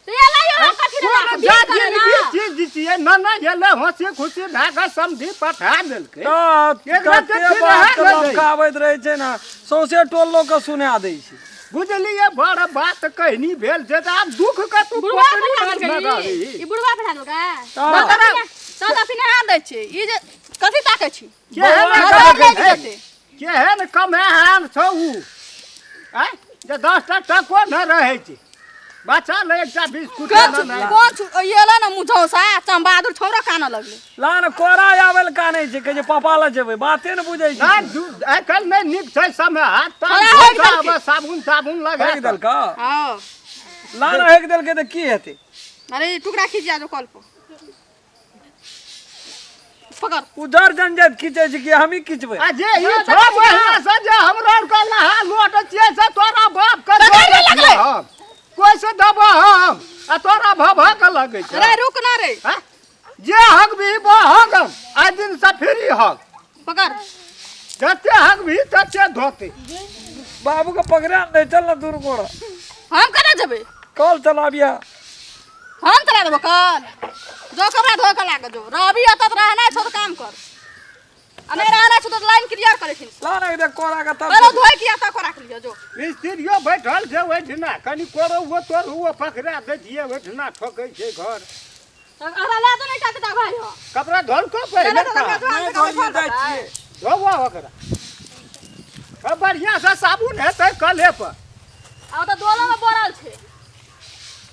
तऽ ये लाइयो हम कथी लए कोन राखब? बिल करे जाजिम ना। भी चीज छियै नना एलै हंसी खुशी भए कऽ समधि पठा देलकै तऽ एकरा तऽ कते फिर बात रहए ने दै। लमकाबैत रहै छै ने सौंसे टोल लोक के सुना दै छै बुझलियै बड़ बात कहनी भेल छै तऽ आब दुख के तू बुढ़वा पकड़ी पठा ने देलकै रहली। ई? ई बुढ़वा पठा देलकै? तऽ तऽ पिन्हा दै छै ई जे कथी ताकै छी केहन बौआ नजर कमे- लागि जेतै केहन कमेहार छौ उ आँय जे 10 टा टको नहि रहै छै बच्चा ले एकटा बिस्कुट कोन ने नहि। कोन एलै ने मुँह झौसा चमबहादुर छौड़ा कानऽ लगलै ला ने कोरा आबै लए कानै छै कहै छै पापा लग जेबै बाते ने बुझै छै नहि आइ काल्हि नहि नीक छै समय हाथ थोड़ा पाँव हेक धो कऽ देलकै। आब साबुन ताबुन लगा हेक कऽ। देलकौ हँ ला ने हेक देलकै तऽ की हेतै अरे ई टुकड़ा खींच जा जो कल पर पकड़ उधर जन जाइत खींचै छै कि हमही खींचबै आ जे ई 6 महीना से जे हमरा आरके नहा लोट छियै से तोरा बाप के पकड़ ले दऽ लगलै। हम कोइ से देबऽ हम आ तोरा भभ के लगै छै अरे रुक ना रे आँय? जे हक भी बहक हम आइ दिन से फ्री हक पकड़ जते हक भी तते धोते बाबू के पकड़ा नहि चल ने दुनू गोरा हम केना जेबै कल चलाबिया हम चला देबो कल जो कपड़ा धो के लागे जो रवि अतत रहना छौ तऽ काम कर आ नहि रहना छौ तऽ लाइन क्लियर करे छिन ला ने देख कोरा के तब पहिले धोए के आता को राख लियो जो मिस्त्रियो बैठल छै ओहिठिना कनि कोरौओ तोरौओ पकड़ा दै छियै ओहिठिना ठोकै छै घर अरे ला दो नहीं चाहता भाई हो कपड़ा धोलको पहिले चलो, तऽ। चलो, चलो। नहि धोलिए जाइ छियै धोबो ओकरा आ बढ़िआँ से साबुन हेतै कले पर आ तऽ दोलो में बोरल छै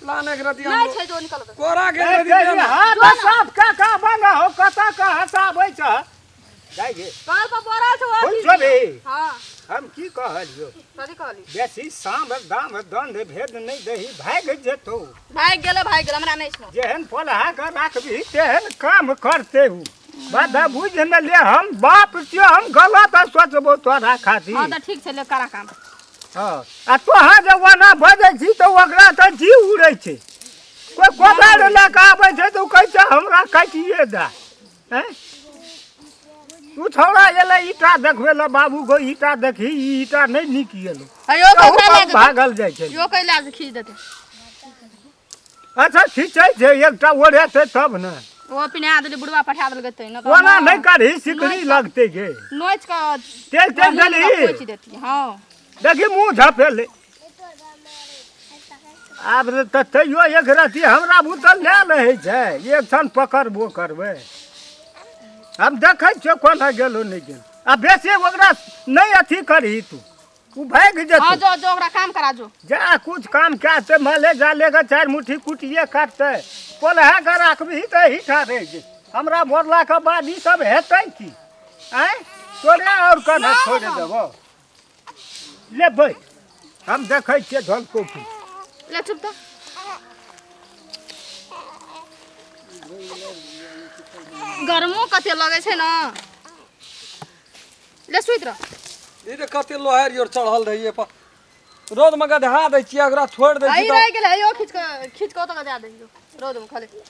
ला ने रतिया नहीं छै जो निकल कोरा के रतिया हाथ साफ कऽ कऽ बना हो कतऽ कऽ हँसाबै छ जाइ गे कल पर बोरल छै कोन छबे हां हम की कहलियौ कथी कहली बेसी साम दाम दंड भेद नहि दही भागि जेतौ भागि गेलै भागि गेलै हमरा नहि छौ जेहन पोलहा कऽ राखबही तेहन काम करते उ बाधा बुझ ने ले हम बाप छियो हम गलत सोचबो तोरा खातिर हां तऽ ठीक छै ले करा काम हँ आ तोहाँ जे ओना बजै छी तऽ ओकरा तऽ जी उड़ै छै कोइ कोदारि लऽ कऽ आबै छै तऽ ओ कहै छै हमरा काटिए दए आँय ओ छौड़ा एलै ईटा देखबै लए बाबू गो ईटा देखही ई ईटा नहि नीक एलौ अयो तहू कपड़ा पर लए के भागल जाइ छै यो कैला से खींच देते अच्छा खींचै छै एकटा ओढ़ेतै तब ने ओ पिन्हा देली बुढ़वा पठा देलकै तै न ओना नहि करही सिकरी लगतै गे नोच कऽ तेल तेल देलही पोछि देती हँ देखी मुँह झपेले आब तऽ तैयो एक रति हमरा बुतल लए रहै छै एक क्षण पकड़बो करबै हम देखै छियै कोना गेलो नहि गेल आ बेसी ओकरा नहि अथी करही तू ओ भागि हँ जेतौ जो जो ओकरा काम करा जो जा कुछ काम कए से माले जाले के चारि मुट्ठी कुटिए काटतै कोल्हा के राखबही तऽ एहिठाम रहि जेतै हमरा मरलाके बाद ई सब हेतै की आँय तोरे आओर कने छोड़ि देबौ ले बैठ हम देखै छियै ढोलको की ले चुप तऽ गर्मो कते लगै छै ने ले सुति रह ई रे कते लोहार your चढ़ल रहिए पर रोज मे गदहा दै छियै ओकरा छोड़ि दै आई छियै रहि गेलै यो खींच कऽ खींच कऽ ओतऽ दए दहियो रौद मे खाली तऽ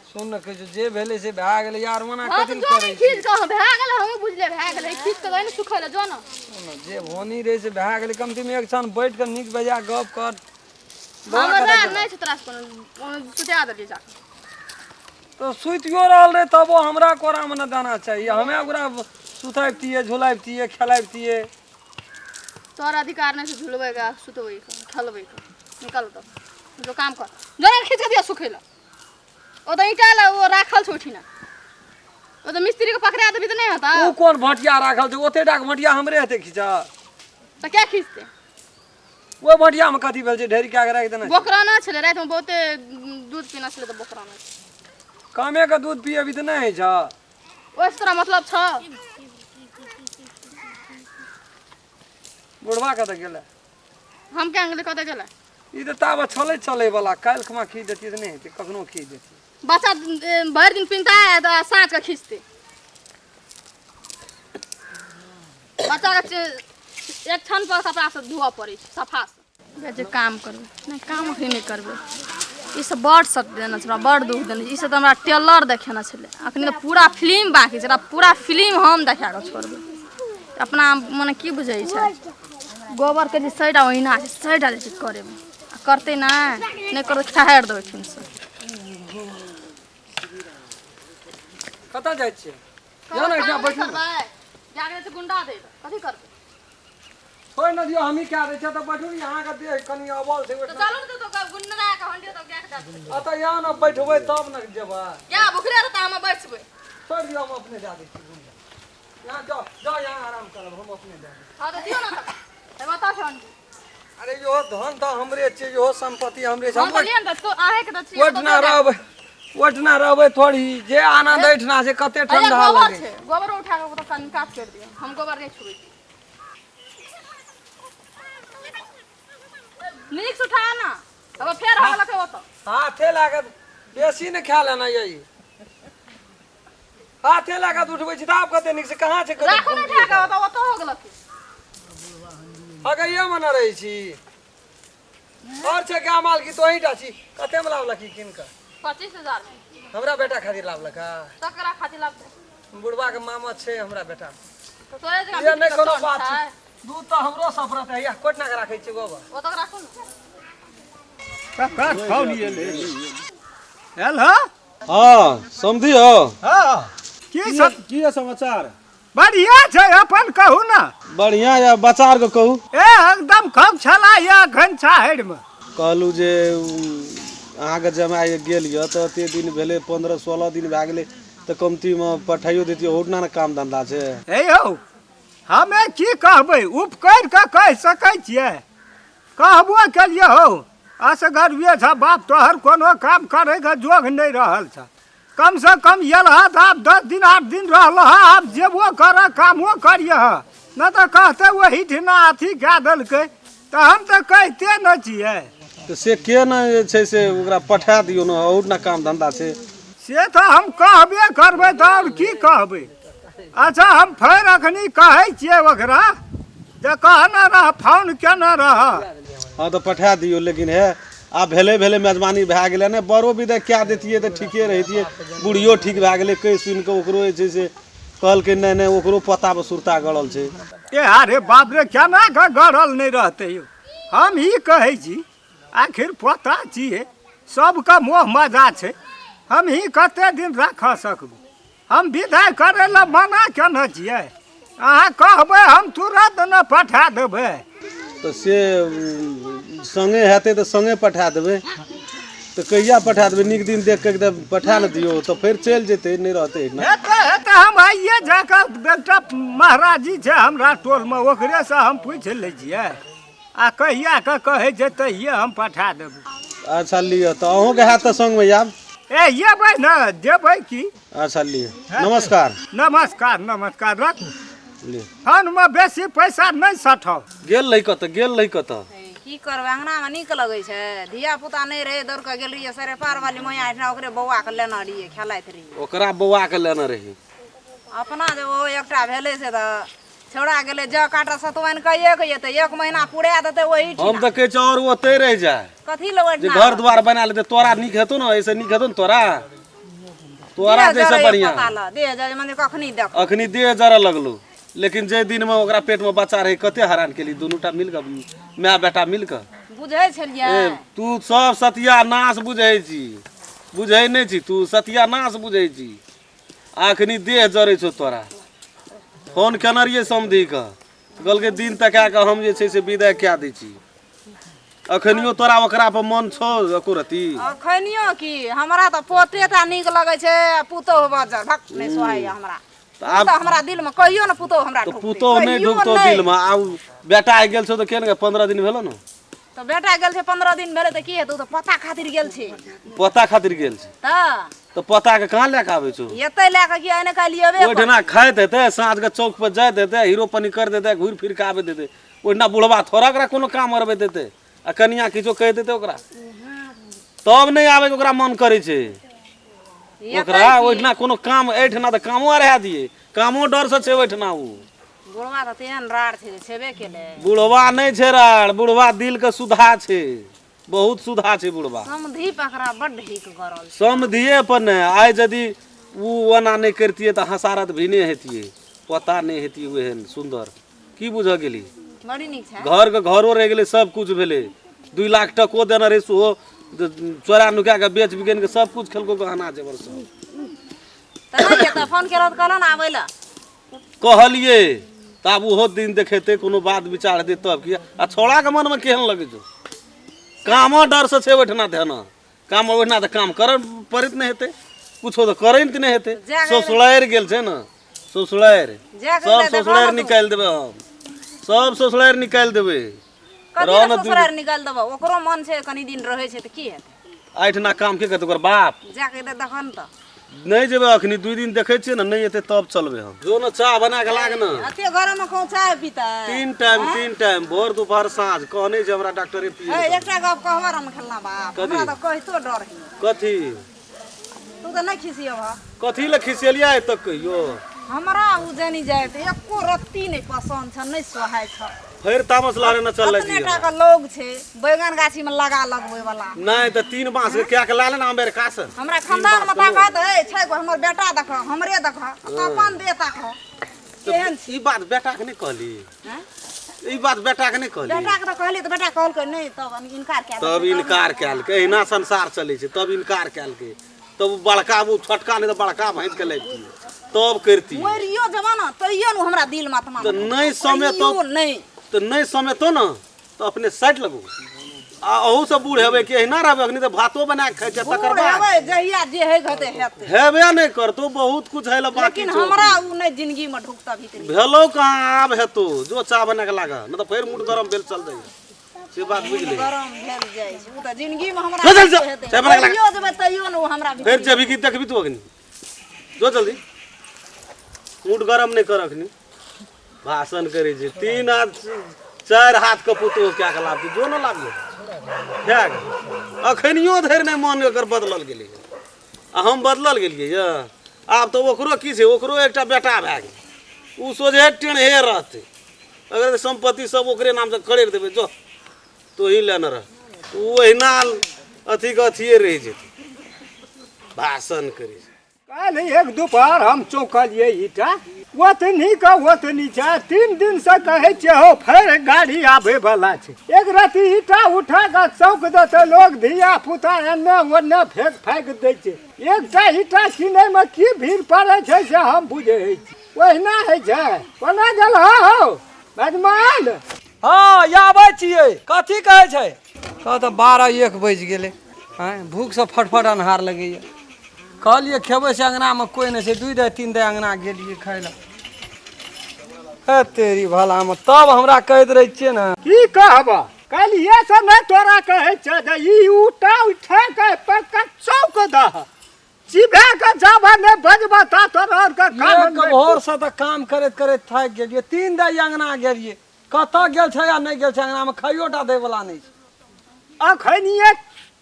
सुन ने कहै छै जे भेलै से भए गेलै यार मना हँ कथी तऽ लए जो ने करै छी खींच कऽ भए गेलै हमहूँ बुझलियै भए गेलै खींच कऽ दही ने सुखै लए जो ने सुन ने, जे होनी रहै से भए गेलै कमती मे एक क्षण बैठ कऽ नीक बेजा गप कर हमरा नहि छै तोरा से कोनो सुता देलियै जा कऽ तऽ सुतियो रहल रहै तबो हमरा कोरामे ने दाना चाही हमे ओकरा सुतैबतियै झुलैबतियै खेलैबतियै तोहर अधिकार नहि छै झुलबै के सुतबै के खेलबै के निकल तऽ जो काम कर जो ने खींच के दिया सुखै लए ओ तऽ ईंटा लए ओ राखल छै ओहिठिना ओ तऽ मिस्त्री के पकड़ा देबी तऽ नहि हेतौ ओ कोन भटिया राखल छै ओते टाके भटिया हमरे हेतै खींचल तऽ क्या खींचतै ओहि भटियामे कथी भेल छै ढेरी कए के राखि देने छै। बोकराना छलै रातिमे बहुते दूध पीना छलै तऽ बोकराना छलै कमे के दूध पियेबी तऽ नहि होइ छौ ओहिसँ तोरा मतलब छौ बुढ़वा कतऽ गेलै हम क्या गेलै कतऽ गेलै ई तऽ ताबत छलै चलै वाला काल्हि खुमा खींच देतियै तऽ नहि हेतै कखनो खींच देतियै बच्चा भरि दिन पीनता है तऽ साँझ के खींचते बच्चा के एक क्षण पर कपड़ा सब धोअ पड़ै छै सफा से जे काम करबै नहि काम अखनी नहि करबै ई सब बड़ सब देने छै हमरा बड़ दुख देने छै ई सब तऽ हमरा टेलर देखेने छलै अखनी तऽ पूरा फिल्म बाकी छै पूरा फिल्म हम देखा कऽ छोड़बै अपना मने की बुझै छै गोबरके जे सड़ि ओहिना छै सड़ि जाइ छै करैमे आ करतै नहि नहि करतै ठहरि देबै ओहिठिनसँ कतऽ जाइ छियै जाउ ने एकटा बैठू ने। जाके छै गुंडा दे कथी करबै छोड़ि ने दियौ हमही कए दै छियै तऽ बैठू ने अहाँके देह कनि अबल छै तऽ ओहिठाम चलू ने तऽ गुंडा के हंडी तऽ गाय के दए देबै अतऽ यहाँ ने बैठबै तब ने जेबै या भुखले रहता हम बैसबै छोड़ि दियौ हम अपने जा दै छी घुमि यहाँ जाओ जाओ यहाँ आराम करब हम अपने जा दै हँ तऽ दियौ ने तऽ बताउ छै हंडी अरे इहो धन तऽ हमरे छै इहो सम्पत्ति हमरे छै हम हम कहलियै ने तऽ तू अहेंके तऽ छियै ओहिठिना रहबै ओहिठिना रहबै थोड़ी जे आनंद एहिठिना छै कते ठंडा गोबर लगै छै गोबर उठा कऽ ओकरा निकास करि दियौ हम गोबर नहि छुबै छी नीक से उठा ना तब फेर हो गेलक ओतऽ हाथे लागत बेसी ने खा लेना यही हाथे लागत उठबै छी तऽ आब कते नीक से कहाँ छै कते राखो ने उठा कऽ ओतऽ ओतऽ हो गेलक अगैये मे न रहै छी और छै गाय माल की तोही टा छी कते मे लाबलक ई कीन कऽ 25,000 मे हमरा बेटा खातिर लाबलक हँ तकरा खातिर लाबतै बुढ़वा के मामा छै हमरा बेटा तऽ तोरे जकाँ ये नहि बिक्री कोनो कऽ बात छै छै दूध तऽ हमरो सफरत है या कोटना के राखै छियै गोबर ओतऽ राखू ने ककर फोन एलै एल हँ हाँ समझी हो हँ की सब की है समाचार बढ़िया छै अपन कहू ने बढ़िया या बच्चा आरके कहू ए एकदम खूब छला यऽ अखन छाहरिमे कहलहुँ जे अहाँके जमाइ गेल यऽ तऽ एते दिन भेलै 15-16 दिन भए गेलै तऽ कमतीमे पठाइयो दैतियै ओहुना ने काम धन्धा छै हे यौ हमे की कहबै उपकरि कऽ कहि सकै छियै कहबो केलियै हौ असगरुए छ बाप तोहर कोनो काम करैके जोग नहि रहल छ कमसँ कम एलह तऽ आब 10 दिन 8 दिन रहलह आब जेबो कर कामो करियह नहि तऽ कहतै ओहिठिना अथी कए देलकै तऽ हम तऽ कहिते नहि छियै तऽ से के ने जे छै से ओकरा पठा दियौ ने और ने काम धन्धा छै से तऽ हम कहबे करबै तऽ आओर की कहबै अच्छा हम फेर अखनी कहै छियै ओकरा जे कहने रह फोन केने रह हँ तऽ पठा दियौ लेकिन हे आब भेलै भेलै मेजबानी भए गेलै ने बड़ो विदा कए दैतियै तऽ ठीके रहितियै बुढ़ियो ठीक भए गेलै कहि सुनि कऽ ओकरो जे छै से कहलकै नहि नहि ओकरो पोतापर सुरता गड़ल छै ए अरे बाप रे केना कऽ गड़ल नहि रहतै यौ हम ई कहै छी आखिर पोता छियै सबके मोह मजा छै हमही कते दिन राख सकबै? हम विदाइ करै लए मना केने छियै। अहाँ कहबै हम तुरंत ने पठा देबै। तऽ से सङ्गे हेतै तऽ सङ्गे पठा देबै। तऽ कहिया पठा देबै? नीक दिन देख कऽ एकदम पठा ने दियौ तऽ फेर चलि जेतै, नहि रहतै एहिठिना। हेतै हेतै, हम आइए जाकऽ एकटा महाराजी छै हमरा टोलमे, ओकरेसँ हम पूछि लै छियै आ कहिया के कहै छै तहिये हम पठा देबै। अच्छा लिअ, तऽ अहूँके हैत तऽ सङ्गमे आयब। ए एबै ने, जेबै की। अच्छा लिअ, नमस्कार। नमस्कार नमस्कार, रखू। लिअ। फोनमे बेसी पैसा नहि सठाउ। गेल रही कतऽ? गेल रही कतऽ? की करबै, अङ्गनामे नीक लगै छै, धिया पुता नहि रहै, दौड़ कऽ गेल रहियै सरेपार वाली मैया एहिठिना, ओकरे बौआके लेने रहियै, खेलाइत रहियै। ओकरा बौआके लेने रही। अपना जे ओ एकटा भेलै से तऽ छौड़ा गेलै जऽ काटऽ सतुआनि कइए के एतै, एक महीना पुरा देतै ओही हम तऽ कहै छियै आओर ओतै रहि जाय। कथी लए जे ओहिठिना घर द्वार बना लेतै, तोरा नीक हेतौ ने, एहिसँ नीक हेतौ ने तोरा, तोरा देह जैसे जरैए बढ़िआँ। पता लए, देह जरै मने कखनी देख। अखनी देह जरऽ लगलौ, लेकिन जे दिनमे ओकरा पेटमे बच्चा रहै कते हरान केली दुनूटा मिल कऽ, माय बेटा मिल कऽ। बुझै छलियै। ए तू सब सतियानाश बुझै छी, बुझै नहि छी तू, सतियानाश बुझै छी। अखनी देह जरै छौ तोरा। फोन केने रहियै समधीके, कहलकै दिन तका कऽ हम जे छै से विदाइ कए दै छी। अखनियो तोरा ओकरा पर मन छौ एको रत्ती? अखनियो की, हमरा तऽ पोते टा नीक लगै छै आ पुतोहु बजर भक नहि सोहाइए हमरा। तऽ आब तऽ हमरा दिलमे कहियो ने पुतोहु हमरा तऽ ढुकतै, पुतोहु नहि कहियो ढुकतौ नहि। दिलमे। आब बेटा आइ गेल छौ तऽ केहन 15 दिन भेलौ ने? तऽ बेटा गेल छै 15 दिन भेलै तऽ की हेतौ, तऽ पोता खातिर गेल छै। पोता खातिर गेल छै तऽ तऽ पोताके कहाँ लए कऽ आबै छौ? एतै लए कऽ की एने काल्हि एबे। ओहिठिना खाइत हेतै, साँझके चौक पर जाइत हेतै, हीरो पनी कर देतै, घुरि फिर कऽ आबैत हेतै। ओहिठिना बुढ़बा थोड़ा ओकरा कोनो काम अरबैत हेतै आ कनिया किछो कहि देतै ओकरा, तब नहि आबैके ओकरा मन करै छै। ओकरा ओहिठिना कोनो काम, एहिठिना तऽ कामो आर है दियै, कामो डरसँ छै ओहिठिना। ओ बुढ़वा तऽ तेहन राड़ छै जे छेबे केलै। बुढ़वा नहि छै राड़, बुढ़वा दिलके सुधा छै, बहुत सुधा छै बुढ़वा। समधी पकड़ा बड्ड हिक गरल छै। समधिये पर ने आइ यदि ओ ओना नहि करतियै तऽ हसारत भी नहि हेतियै, पता नहि हेतियै ओहन सुन्दर। की बुझऽ गेली? बड़ी नीक छै। घरके घरो रहि गेलै, सब कुछ भेलै। 2 लाख टको देने रहै सेहो चोरा नुका कऽ बेच बिकैन कऽ सब कुछ खेलको, गहना जेवर सब। तऽ नहि एतऽ फोन केलहुँ तऽ कहलहुँ ने आबै लए। कहलियै तऽ आब ओहो दिन देखेतै, कोनो बात विचार हेतै तब की। आ छौड़ाके मनमे केहन लगै छौ? कामो डरसँ छै ओहिठिना धेना काम, ओहिठिना तऽ काम करऽ पड़ैत नहि हेतै, कुछो तऽ करैत नहि हेतै। ससुरारि गेल छै ने, ससुरारि सब ससुरारि निकालि देबै हम, सब ससुरारि निकालि देबै। कथी लए ससुरारि निकालि देबै? ओकरो मन छै कनी दिन रहै छै तऽ की हेतै? एहिठिना काम के करतै? ओकर बाप जाके देखऽ ने। तऽ नहि जेबै अखनी, 2 दिन देखै छियै ने, नहि एतै तब चलबै हम। जो ने चाह बना के लाग ने। एते गरममे कहूँ चाय पीतै? 3 टाइम, 3 टाइम, भोर दुपहर साँझ। कहने छै हमरा डॉक्टरे पिए। एकटा गप कहबऽ हम खेलना बाप, हमरा तऽ कहितो डर होइए। कथी? तू तऽ नहि खिसियबह? कथी लए खिसियलियै आइ तक कहियो? हमरा उ जानी जाय तऽ एको रत्ती नहि पसन्द छ, नहि सोहाय छ। फेर तामस लहरे न चल। अपने टा के लोग छै बैगन गाछी में लगा लगबै वाला। नहि तऽ 3 बांस के कए के ला ले ने अमेरिका से। हमरा खानदान में ताकत है छै गो, हमर बेटा देख, हमरे देख, अपन दे ताक केहन छी। ई बात बेटा के नहि कहली? ई बात बेटा के नहि कहली? बेटा के तऽ कहली तऽ बेटा कहलकै नहि, तब इनकार कए तब इनकार कएलकै। एहिना संसार चलै छै। तब इनकार कएलकै तब बड़का ओ छोटका नहि तऽ बड़का भैंस के लैतियै तब करतियै। मरियो जमाना तैयो ने हमरा दिल में आत्मा तऽ नहि समेतो नहि तऽ नहि समेतो ने तऽ अपने साइड लगू। आ अहू सब बूढ़ हेबै कि एहिना रहबै? अखनी तऽ भातो बना के खाइ छै। तकर बाद जहिया जे है हेतै हेतै, हेबे नहि करतौ, बहुत कुछ है बाकी। लेकिन हमरा उ नहि जिंदगी में ढुकता भीतरी भेलौ कहाँ, आब हेतौ। जो चाह बना के लागऽ, नहि तऽ फेर मूड गरम भेल चल जाइए, से बात बुझली? गरम भेल जाइ छै उ तऽ जिंदगी में हमरा। चल चल, चाय बना के तैयो जेबै तैयो ने उ हमरा फेर जेबही कि देखबी तू अखनी? जो जल्दी, मूड गरम नहि कर। अखनी भाषण करै छै। 3 हाथ 4 हाथ के पुतोह कए के लाबतै? जो ने लाबियो। अखनियो धरि नहि मन एकर बदलल गेलै आ हम बदलल गेलियै यऽ। आब तऽ ओकरो की छै, ओकरो एकटा बेटा भए गेलै, ओ सोझे टेढ़े रहतै। अगर सम्पत्ति सब ओकरे नामसँ खरीद देबै, जो तोही लेने रह, ओ ओहिना अथीके अथिए रहि जेतै। भाषण करै छै। काल्हि एक दुपहर हम चौंकलियै ईटा ओतनी के ओतनी छै। 3 दिन से कहै छियै हौ फेर गाड़ी आबै वाला छै। एक राति ईटा उठा कऽ चौक देतै लोग, धिया पुता एन्ने ओन्ने फेंक फाँक दै छै। एकटा ईटा किनैमे की भीड़ पड़ै छै से हम बुझै छी। ओहिना होइ छै। कोना गेल हौ मेजमान? हँ, आबै छियै। कथी कहै छै? कह तऽ 12-1 बजि गेलै। आँय, भूखसँ फटफट अन्हार लगैए। कहलियै खेबै से अङ्गनामे कोइ नहि छै। 2 दे 3 दे अङ्गना गेलियै खाय लए। हे तेरी भलामे, तब हमरा कहैत रहै छियै ने। की कहब, काल्हिए से नहि तोरा कहै छै जे ई उठा उठा के पक्का चौक दह, चिभा के जाबा नहि बजबा ता तोरा आरके काम एक भोरसँ तऽ काम करैत करैत थाकि गेलियै। 3 दे अङ्गना गेलियै, कतऽ गेल छै आ नहि गेल छै। अङ्गनामे खाइयो टा दै वला नहि छै। अखन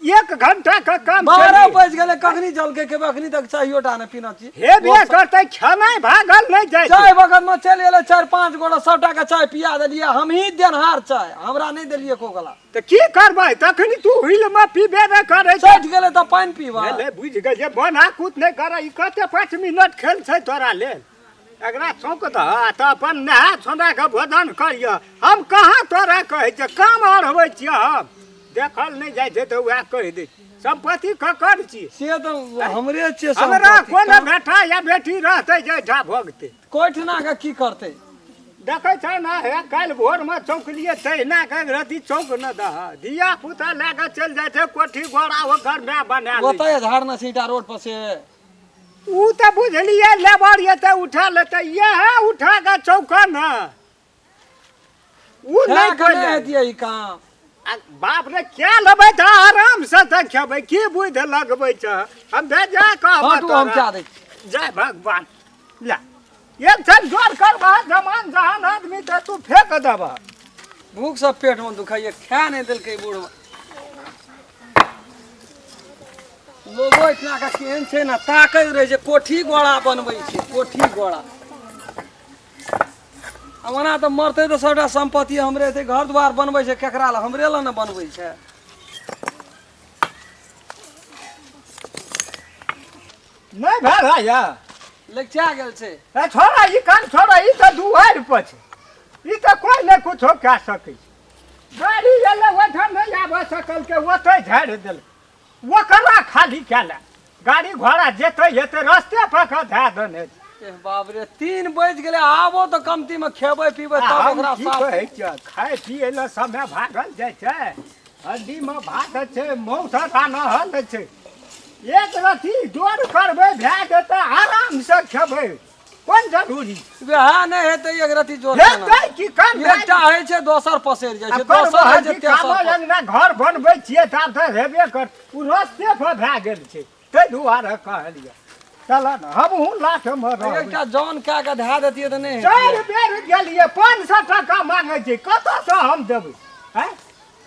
एक घंटा के काम। 12 बजि गेलै, कखनी जलकै खेबै? अखनी तक चाहियो टा नहि पीना छी। हेबे करतै, खेनाइ भागल नहि जाइ छै। चाय बगलमे चलि एलै 4-5 गोटा, सबटा के चाय पिया देलियै। हमही देनहार चाय, हमरा नहि देलियै एको गला। तऽ की करबै तखनी? तू हुइल मे पीबे नहि करै छै। सठि गेलै तऽ पानि पीबा। भेलै, बुझि गेलियै, बना कूद नहि करै। ई कते 5 मिनट खेल छै तोरा लेल? एकरा चौक दह आ तऽ अपन नहा सोना कऽ भोजन करिह। हम कहाँ तोरा कहै छियै, काम अढ़बै छियै हम। देखल नहि जाइ छै तऽ उएह कहि दै छियै। सम्पत्ति ककर छियै? से तऽ हमरे छियै हमरा सम्पत्ति। कोनो बेटा या बेटी रहतै जे एहिठाम भोगतै? कोइठना के की करतै? देखै छै ने, हे काल्हि भोरमे चौकलियै तहिना के रति चौक न दह। धिया पुता लए कऽ चलि जाइ छै, कोठी घोड़ा ओकर माय बना लै छै। ओतऽ झाड़ना छै ईटा रोड पर से। उ तऽ बुझलियै, लेबर एतै उठा लेतै। इएह उठा कऽ चौकन उ नहि खाए के कोइ नहि लै। हेतियै ई काम। आ बाप रे, क्या लेबै तऽ आरामसँ तऽ खेबै। की बुद्धि लगबै छ? हम भेजा कहब। हटू, हम तोरा। कए दै छी। जय भगवान। ला एक क्षण जोर करबह, जमान जहान आदमी तऽ तू फेंक देबह। भूख सब पेटमे दुखाइए, खाए नहि देलकै बूढ़। लोगो इतना के केहन छै ने, ताकैत रहै छै, कोठी गोड़ा बनबै छै, कोठी गोड़ा। आ ओना तऽ मरतै तऽ सबटा सम्पत्ति हमरे हेतै। घर दुआर बनबै छै केकरा लए? हमरे लए ने बनबै छै। नहि भेल है या? लगिचा गेल छै। ए छोड़ा, ई काम छोड़ा। ई तऽ दुआरि पर छै, ई तऽ कोइ नहि कुछो कए सकै छै। गाड़ी एलै ओहिठाम नहि आबऽ सकल के, ओतहि झाड़ि देलकै। ओकरा खाली कए लए गाड़ी घोड़ा जेतै एतै, रस्ते पर कऽ धए देने छै। एह बाप रे, 3 बजि गेलै। आबो तऽ कमतीमे खेबै पीबै आ तब हम ओकरा की साफ कहै छियह, खाय पियै लए समय भागल जाइ छै। हड्डीमे भात छै, मौस रानहल छै। एक रत्ती जोर करबै, भए जेतै, आरामसँ खेबै। कोन जरूरी? वएह नहि हेतै एक रत्ती जोर केना। हेतै की काम भए एकटा होइ छै, दोसर पसरि जाइ आ छै, करबह दोसर होइ छै, की तेसर कामो पसरि। अङ्गना घर बनबै छियै तऽ आब तऽ हेबे कर। ओ रस्ते पर भए गेल छै, ताहि दुआरे कहलियै। चल ने, हमहूँ लाठमे रहबै। एकटा जन कए कऽ धए देतियै तऽ नहि चारि हेतियै। बेर गेलियै, 500 टाका मांगै छै। कतऽसँ हम देबै? आँय,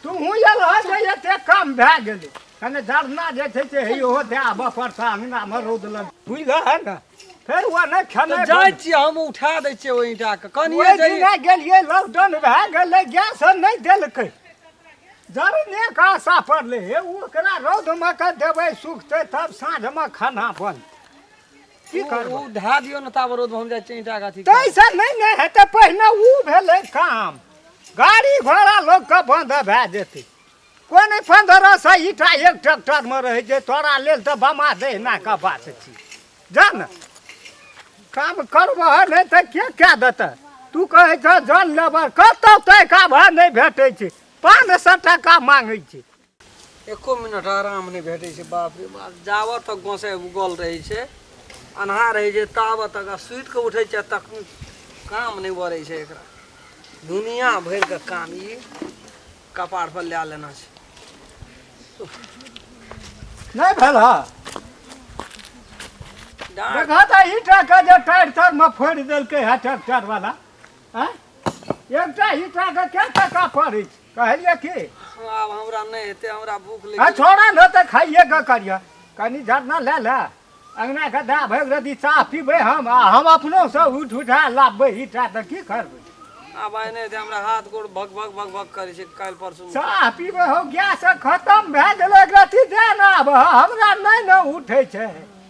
तूहूँ एल हँ जे एते काम भए गेलै। कने जरना जे छै से हे ओहो दए आबऽ पड़तै। अङ्गनामे रौद लग बुझलह है ने, फेर ओ नहि तऽ खेनाइ जाइ छियै हम, उठा दै छियै ओहि ईंटाके कनिये ओहि जइयै। दिना गेलियै, लॉकडाउन भए गेलै, गैस नहि देलकै, जरनेके आशा पड़लै। हे ओकरा रौदमे कऽ देबै, सुखतै तब साँझमे खाना बनतै। की करबै? ओ धए दियौ ने ताबे रौदमे, हम जाइ छियै ईंटाके अथी। ताहिसँ नहि ने हेतै। पहिने ओ भेलै काम, गाड़ी घोड़ा लोकके बन्द भए जेतै। कोन 1500 ईटा एक ट्रैक्टरमे रहै छै? तोरा लेल तऽ बमा दहिना के बात छी। जा ने, काम करबह, नहि तऽ के कए देतै? तू कहै छह जन लेबर कतहु तैका भऽ नहि भेटै छै, 500 टाका मांगै छै। एको मिनट आराम नहि भेटै छै। बाप रे बाप, जाबऽ तक गोसाइ उगल रहै छै, अन्हार रहै छै ताबऽ तक, आ सुति कऽ उठै छै तखन काम नहि बढ़ै छै एकरा। दुनिया भरिके काम ई कपार पर लए लेना छै। नहि भेल हँ? डाँड़ देखा तऽ ईटाके जे टायर तरमे फोड़ि देलकै है ट्रैक्टर वाला। आँय, एकटा ईटाके कए टाका पड़ै छै? कहलियै की आब हमरा नहि हेतै, हमरा भूख आ लागि गेलै। छोड़ा ने तऽ खाइए के करिह। कनि झरना लए ले, अङ्गनाके दए भरि रति चाह पीबै हम, आ हम अपनोसँ उठि उठा लाबबै ईटा, तऽ की करबै? आब आइ नहि हेतै। हमरा हाथ गोड़ भग भग भग भग करै छै। काल्हि परसू चाह पीबै हौ? गैस खतम भए गेलै। एक रति दए ने आब, हमरा नहि ने उठै छै।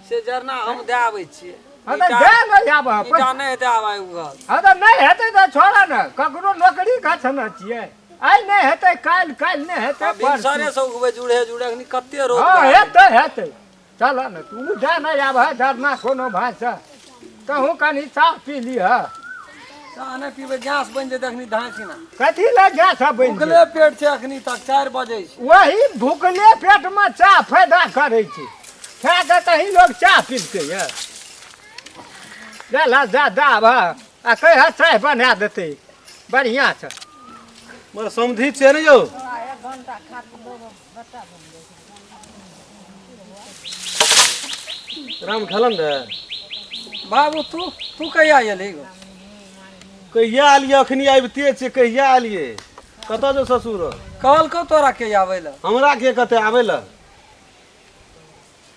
से जरना हम दए आबै छियै। हँ तऽ दे ने आब ईटा नहि हेतै आब आइ उघल। हँ तऽ नहि हेतै तऽ छोड़ा ने, ककरो नौकरी गछने छियै। आइ नहि हेतै काल्हि, काल्हि नहि हेतै आब भिनसरे से उगबै जुड़े जुड़े, अखनी कते रौद। हँ हेतै हेतै, चल ने तू जा नहि आब है डरना कोनो भाइसँ, तहूँ कनि चाह पी लिह। चाह नहि पीबै, गैस बनि जेतै अखनी धाँछि ना। कथी लए गैस बनि? भुखले पेट छै अखनी तक, 4 बजै छै। वही भुखले पेटमे चाह फायदा करै छै, खा कऽ कहीं लोक चाह पीलकै यऽ? जा जा जा आ कह चाय बना देतै बढ़िआँ छै। मगर समधि छियै ने यौ? राम खेलन रे बाबू, तू तू कहिया एलही गो? कहिया एलियै? अखनी आबिते छियै। कहिया एलियै? कतऽ जो ससुर? कहलकौ तोरा के आबै लए? हमरा के कतऽ आबै लए?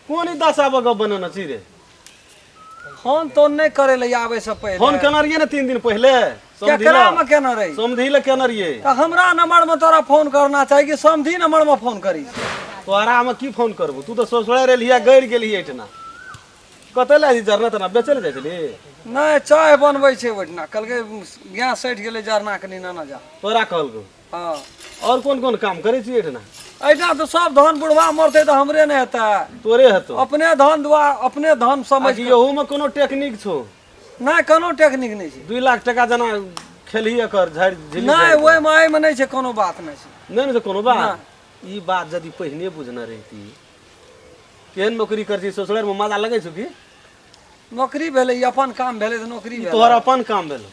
कोन ई दशा गप बनेने छी रे? फोन तोन नहि करै लए आबै से पहिले? फोन केने रहियै ने 3 दिन पहिले। केकरा में केने रही? समधी लए केने रहियै। तऽ हमरा नंबर में तोरा फोन करना चाही कि समधी नंबर में फोन करी? तोरा में की फोन करबू? तू तऽ ससुरारि एलियै, गड़ि गेलियै एहिठिना। कतऽ लए जाइ? जरना तना बेचै लए जाइ छली? नहि, चाय बनबै छै ओहिठिना। कहलकै गैस सठि गेलै, जरना कनि नेने जा। तोरा कहलकौ? हँ। आओर कोन कोन काम करै छी एहिठिना? एहिठिना तऽ सब धन बुढ़वा मरतै तऽ हमरे ने हेतै? तोरे हेतौ। अपने धन दुआ, अपने धन समझ। एहूमे कोनो टेक्निक छौ? नहि, कोनो टेक्निक नहि छै। 2 लाख टका जेना खेलही एकर झाड़ि झिल्ली। नहि, ओहिमे एहिमे नहि छै, कोनो बात नहि छै। नहि ने छै कोनो बात। ई बात यदि पहिने बुझने रहिती, केहन नौकरी करै छी ससुरारिमे, मजा लगै छौ की? नौकरी भेलै ई अपन काम भेलै तऽ नौकरी ई तोहर अपन काम भेलौ।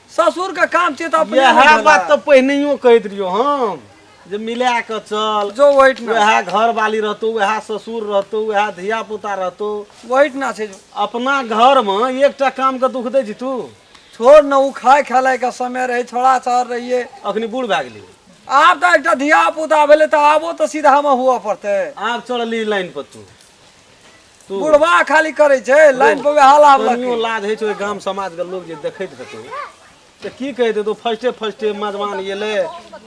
ससुर के काम छियै तऽ अपने इएह बात तऽ पहिनहियो कहैत रहियौ हम जे मिला कऽ चल जो। ओहिठिना वएह घरवाली रहतौ, वएह ससुर रहतौ, वएह धिया पुता रहतौ। ओहिठिना छै जो। अपना घरमे एकटा काम के दुख दै छी तू? छोड़ न, ओ खाय खेलाय के समय रहै, छोड़ा चढ़ रहियै। अखनी बूढ़ भए गेली। आब तऽ एकटा धिया पुता भेलै तऽ आबो तऽ सीधामे हुअ पड़तै। आब चढ़ली लाइन पर तू। बुढ़वा खाली करै छै लाइन पर वएह लाभ। कनियो लाज होइ छै? ओहि गाम समाज के लोग जे देखैत हेतौ तऽ की कहैत हेतौ? फर्स्टे फर्स्टे मजमान एलै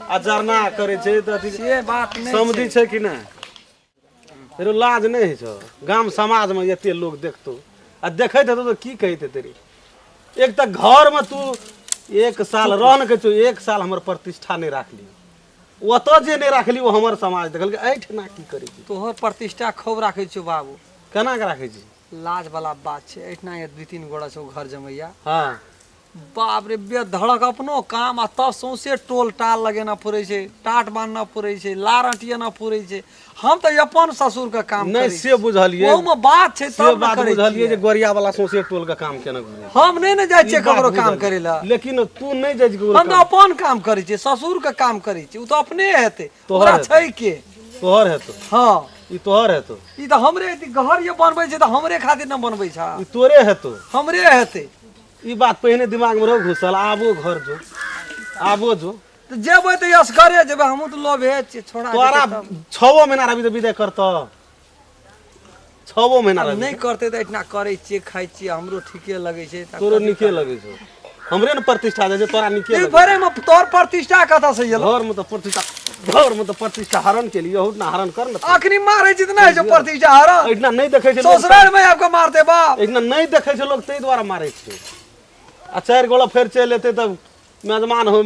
आ जरना करै छै तऽ अथी। से बात नहि। समधि छै कि नहि? फेरो लाज नहि होइ छौ? गाम समाजमे एते लोग देखतौ आ देखैत हेतौ तऽ की कहैत हेतै रे? एक तऽ घरमे तू 1 साल रह ने कहै छौ, 1 साल हमर प्रतिष्ठा नहि राखली। ओतऽ जे नहि राखली ओ हमर समाज देखलकै, एहिठिना की करै छी? तोहर प्रतिष्ठा खूब राखै छियौ बाबू। केना के राखै छी? लाज वाला बात छै, एहिठिना 2-3 गोड़ा छौ घर जमैया। हँ बाप रे, बेधड़क अपनो काम आ तब सौंसे टोल टाल लगेना फुरै छै, टाट बान्हना फुरै छै, लार अटियेना फुरै छै। हम तऽ अपन ससुर के काम नहि करै। से बुझलियै, ओहूमे बात छै से तब ने बात करै बुझलियै जे छियै। गोरिया वाला सौंसे टोल के काम केना घुरै। हम नहि ने जाइ छियै ई बात ककरो काम बुझलियै। करै लए। लेकिन तू नहि जाइ छी ककरो हम तऽ काम। अपन काम करै छियै, ससुर के काम करै छियै। ओ तऽ अपने हेतै। तोहर ओकरा हेतै। छै के? तोहर हेतौ। हँ। ई तोहर हेतौ। ई तऽ हमरे हेतै। घर जे बनबै छै तऽ हमरे खातिर ने बनबै छै। ई तोरे हेतौ। हमरे हेतै। ई बात पहिने दिमाग में रहो घुसल। आबो घर जो, आबो जो। तऽ जेबै तऽ असगरे जेबै, हमहूँ तऽ लोभे छियै छोड़ा। तोरा जेतै तब। 6 महीना रहबी तऽ विदाई करतौ? 6 महीना रहबी नहि करतै तऽ एहिठिना करै छियै, खाइ छियै, हमरो ठीके लगै छै तऽ। तोरो नीके लगै छौ? हमरे ने प्रतिष्ठा जाइ छै, तोरा नीके ई लगै? भरेमे तोहर प्रतिष्ठा कतऽ से एलौ? घर में तऽ प्रतिष्ठा, घर में तऽ प्रतिष्ठा हरण केलियै। यहू ने हरण कर ने। अखनी मारै छी तऽ नहि होइ छै प्रतिष्ठा हरण। एहिठिना नहि देखै छै लोक। ससुराल मे आबि कऽ मारतै बाप। एहिठिना नहि देखै छै लोक, ताहि दुआरे मारै छै। आ 4 गोला फेर चलि एतै तब मेजमान हो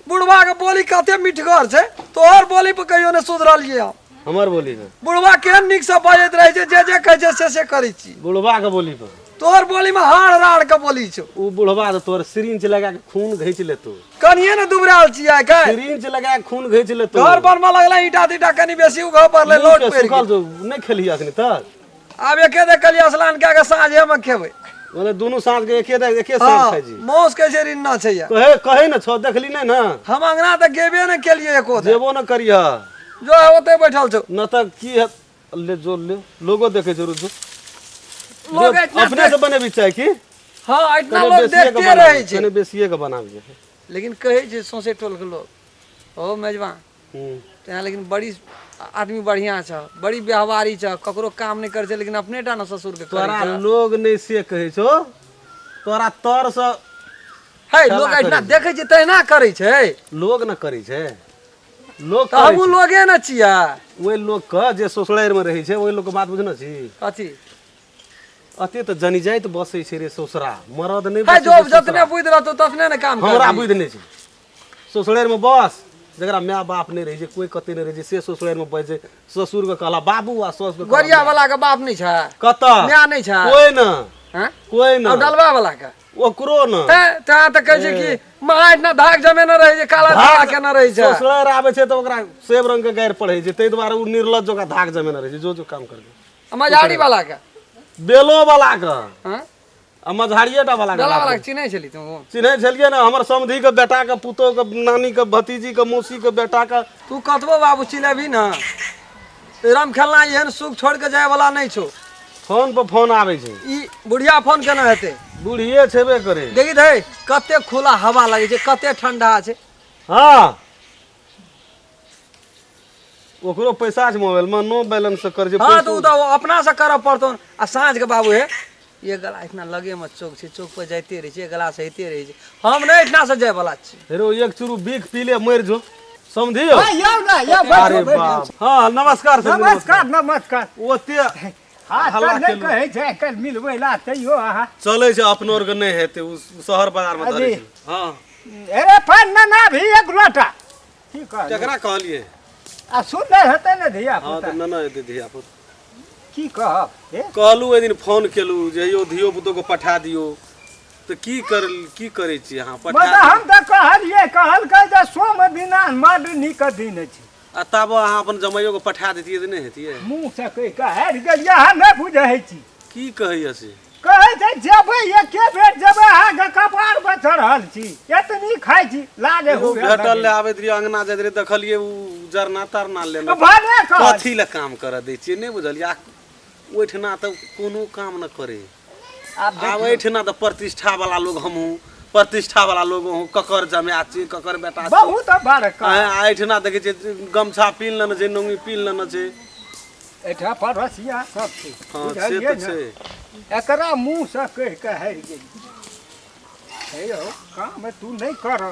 बुढ़वा के बोली कते मिठगर छै, तोहर बोली पर कहियो नहि सुधरलियै हम। हमर बोली में बुढ़वा केहन नीक से बजैत रहै छै, जे जे कहै छै से से करै छी। बुढ़वा के बोली पर? तोहर बोली में हाड़ राड़ के बोली छौ। ओ बुढ़वा तऽ तोहर सिरिंच लगा के खून घींच लेतौ। कनिये ने दुबरायल छियै आइ काल्हि। सिरिंच लगा के खून घींच लेतौ। घर बनबऽ लगलै, ईंटा तीटा कनि बेसी उघऽ पड़लै, मुँह लोट के पड़ि सुखल गेल। छौ, नहि खेलही अखनी तक? आब एके दे कहलियै स्नान कए कऽ साँझे मे खेबै। मतलब दुनू साँझ के एके दे एके साँझ हँ खाइ छी? मौस कहै छै रिन्ना छै या। कहे कहे ने छौ, देखली नहि ने? हम अंगना तऽ गेबे ने केलियै एको दिन। जेबो ने करिह। जो है ओतै बैठल छौ। न तऽ की है, ले जो ले, लोगो देखै छौ, रुजो लोग एतना अपने से बनेबी चाय की? हँ, एतना कने लोग बेसिए के देखते बनाबी, रहै छै। कने बेसिए के बनाबी। लेकिन कहै छै सौंसे टोल के लोग, ओ मेजबान तेँ लेकिन बड़ी आदमी बढ़िआँ छ, बड़ी व्यवहारी छ, ककरो काम नहि करै छै, लेकिन अपने टा ने ससुर के करै तोरा छै। लोग नहि से कहै छौ, तोरा तर से है खेला लोग एहिना करै छै। देखै छै तहिना करै छै। लोग न करै छै, लोग तऽ करै हमहूँ छै। लोगे ने छियै। ओहि लोग के जे ससुरारि में रहै छै, ओहि लोग के बात बुझने छी? कथी? अते तऽ जनी जाइत बसै छै रे ससुरा मरद नहि है बसै जो छै जतने ससुरा। बुद्धि रहतो ततने ने काम हमरा करबही। बुद्धि नहि छै ससुरारिमे बस जकरा माय बाप नहि रहै छै कोइ कतै नहि रहै छै से ससुरारिमे बस छै ससुरके कहला बाबू आ सासुके कहला गोरिया माय। वाला के बाप नहि छै कतऽ माय नहि छै कोइ न हैं? कोइ न और डलवा वाला के ओकरो न हैं, तहाँ तऽ कहै छै कि माँ एहिठिना धाग जमेने रहै छै काला धाग केने रहै छै ससुरारि आबै छै तऽ ओकरा सेब रंग के गारि पढ़ै छै ताहि दुआरे ओ निर्लज ओकरा धाक जमेने रहै छै जो जो काम करबै आ मझारी वाला के बेलो वाला के हैं? आ मझारिए टा वाला के डलवा वाला बात के चिन्है छली तू चिन्है छलियै ने हमर समधी के बेटा के पुतोह के नानी के भतीजी के मौसी के बेटा के तू कतबो बाबू चिलेबही ने राम खेलना एहन सुख छोड़ के जाय वाला नहीं छौ फोन पर फोन आबै छै ई बुढ़िया फोन केना हेतै बूढ़िए छेबे करे देखी धै कते खुला हवा लगै छै कते ठंडा छै हँ ओकरो पैसा छै मोबाइल में नो बैलेंस से कर छै हाँ पैसो तऽ ओ तऽ अपना से करऽ पड़तौ आ साँझ के बाबू हे एक गला एहिठिना लगे में चौक छै चौक पर जाइते रहै छै एक गला से होइते रहै छै हम नहि एहिठिना से जाय वाला छी हेरो एक चूरू बीख पी ले मरि जो समझियो हाँ, यौ ना यौ अरे बैठू, बैठू। बाप हाँ नमस्कार समधी, नमस्कार नमस्कार ओते हाँ हल्ला तऽ नहि केलहुँ। कहै छै आइ काल्हि मिलबै ला तैयो अहाँ चलै छै अपनो आरके नहि हेतै ओ शहर बाजार में धरै अजी। छै हाँ अरे पान ना भी एक लोटा की कहलियै? केकरा कहलियै आ सुन नहि हेतै ने धिया हाँ पुता तऽ नहि हेतै धिया पुता की कहब हे कहलहुँ ओहि दिन फोन केलहुँ जे यौ धियो पुतोके पठा दियौ तऽ की कर की करै छी अहाँ पठा मुदा दियौ। हम तऽ कहलियै कहलकै जे सोम दिना बड नीक दिन छै आ तब अहाँ अपन जमाइयोके पठा दैतियै तऽ नहि हेतियै मुँह से कहि कऽ हारि गेलियै अहाँ नहि बुझै छी की कहैया से कहै छै जेबै एके बेर जेबै अहाँके कपार पर चढ़ल छी एतनी खाइ छी लाजे एगो हुए भेटल ले आबैत रहियै अंगना जाइत रहियै देखलियै ओ जरना तरना लेने भने कहल कथी लए काम करऽ दै छियै नहि बुझलियै आ ओहिठिना तऽ कोनो काम न करे आब आब एहिठिना तऽ प्रतिष्ठा वाला लोग हमहूँ प्रतिष्ठा वाला लोग अहूँ ककर जमाए छी ककर बेटा छी बहुत बड़का आ एहिठिना देखै छियै गमछा पीन लेने छै नौंगी पीन लेने छै एहिठाम पड़ोसिया सब छै हँ से बुझलियै तऽ ने छै एकरा मुँहसँ कहि कऽ हारि गेली हे यौ काम तू नहि कर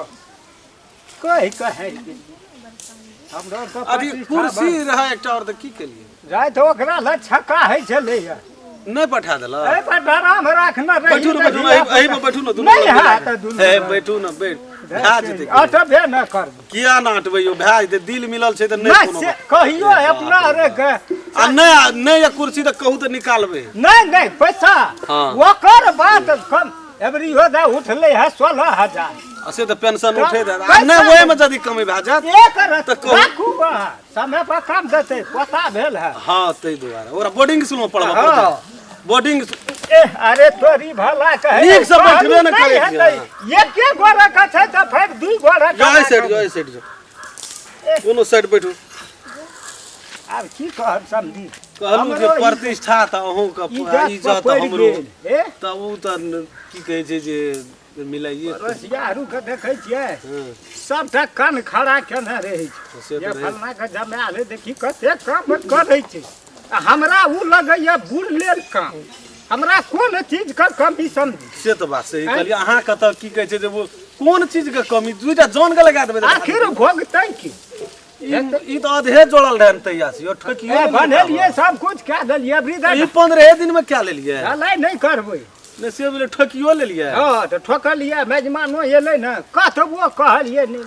कहि कऽ हारि गेली हमरो तऽ अभी प्रतिष्ठा कुर्सी रहै एकटा आओर तऽ की केलियै राति ओकरा लए छक्का होइ छलैया नहि पठा देलक एहि पर डराम राखने रही बैठू ने तऽ बैठू ने एहि एहि पर बैठू ने दुनू नहि गोटे हैत दुनू हे गोटे। बैठू ने बैठ भए जेतै अटबे न करबै किया ना अटबै यौ भए जेतै दिल मिलल छै तऽ नहि नहि कोनो से बात। कहियो अपना रे के आ नहि नहि ये कुर्सी तऽ कहू तऽ निकालबै नहि नहि पैसा हाँ। ओकर बात कम एबरी हो दे उठलै है 16,000 आ से तऽ पेंशन उठे देत आ पैसा नहि ओहिमे यदि कमी भए जायत एक रत तऽ कहू। राखू अहाँ समय पर काम देतै पोता भेल है हँ ताहि दुआरे ओकरा बोर्डिंग स्कूलमे पढ़बऽ हाँ। पड़तै बोर्डिंग ए अरे तोरी भला कहे नीक से बैठबे ने करै छियै एके गोरा का छै तऽ फेर दुई गोरा जो एहि साइड जो एहि साइड जो कोनो साइड बैठू आब की कहब समझी कहलहुँ जे हमरो ई- प्रतिष्ठा तऽ अहूँके इज्जत इज्जत पड़ि हमरो गेल, हे? तऽ ओ तऽ की कहै छै जे मिलाइए रसिया आरूके देखै छियै हँ सबटा कान खड़ा केने रहै छै से जे तऽ रहै फलना के जमायल है देखी कते काम करै छै आ हमरा ओ लगैया बुढ़ लेल काम हमरा कोन चीज के कमी समझी से तऽ बात सही कहलियै अहाँके तऽ की कहै छै जे ओ कोन चीजके कमी दूटा जनके लगा देबै तऽ आखिर भोगतै की ई तऽ अधे जोड़ल रहै ने तहिया से यौ ठोकियो ए ने बनेलियै सब कुछ कए देलियै अबरी ई 15 दिन में क्या लेलियै ढलाई नहि करबै नहि से बोले ठोकियो लेलियै हँ तऽ ठोकलियै मेजमानो एलै ने कतबो कहलियै नहि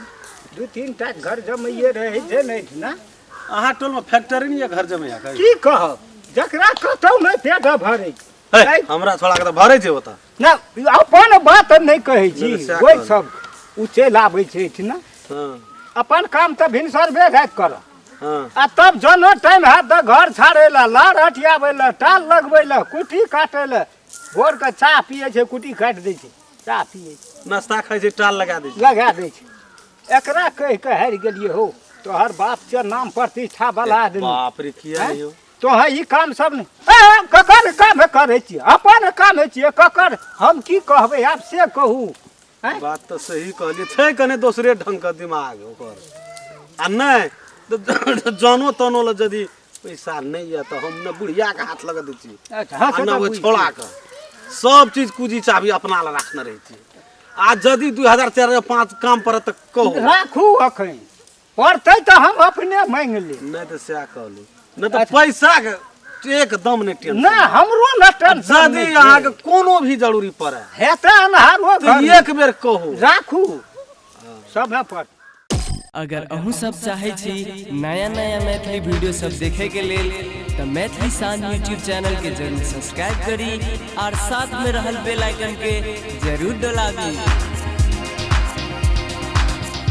दू तीन टा घर जमैये रहै छै ने एहिठिना अहाँ टोल में फैक्ट्री नहीं है घर जमैया के की कहब जकरा कतौ नहि पेट भरै हे, हमरा छोड़ा के तऽ भरै छै ओतऽ नहि अपन बात नहि कहै छी नहि, सएह ओहि कहलहुँ। सब ओ चलि आबै छै एहिठिना हँ अपन काम तऽ भिनसरबे राति करब हँ आ तब जनो टाइम हैत तऽ घर छाड़ै लए लार हटियाबै लए टाल लगबै लए कुट्टी काटै लए भोरके चाह पियै छै कुट्टी काटि दै छै चाह पियै छै नाश्ता खाइ छै टाल लगा दै छै लगा दै छै एकरा कहि कऽ हारि गेलियै हौ तोहर बाप के नाम प्रतिष्ठा वाला आदमी बाप रे किया हैं? यौ तोहर ई काम सब नहि ए, ककर काम करै छियै अपन काम छियै ककर हम की कहबै आब से कहू हैं? बात तऽ सही कहलियै छै कने दोसरे ढंग के दिमाग ओकर आ नहि तऽ जनो तनो लए यदि पैसा नहि यऽ तऽ हम ने बुढ़िया के हाथ लगा दै छी अच्छा, हँ, आ से ने तऽ ओहि बुझि छोड़ा के सब चीज कुजी चाभी अपना लए राखने रहै छी आ यदि 2000 4 5 काम पड़त तऽ कहू राखू अखन पड़तै तऽ हम अपने मांगि लेब नहि तऽ सएह कहलहुँ नहि तऽ पैसा के एकदम नहि टेंशन। नहि, हमरो ने टेंशन। यदि अहाँके कोनो भी जरूरी पड़े हेतै अन्हारो तऽ घर एक बेर कहू। राखू समय पर। अगर अहूँ सब चाहै छी नया नया मैथिली वीडियो सब देखे के लेल तऽ मैथिली शान यूट्यूब चैनल के जरूर सब्सक्राइब करी और साथ में रहल बेल आइकन के जरूर दबाबी।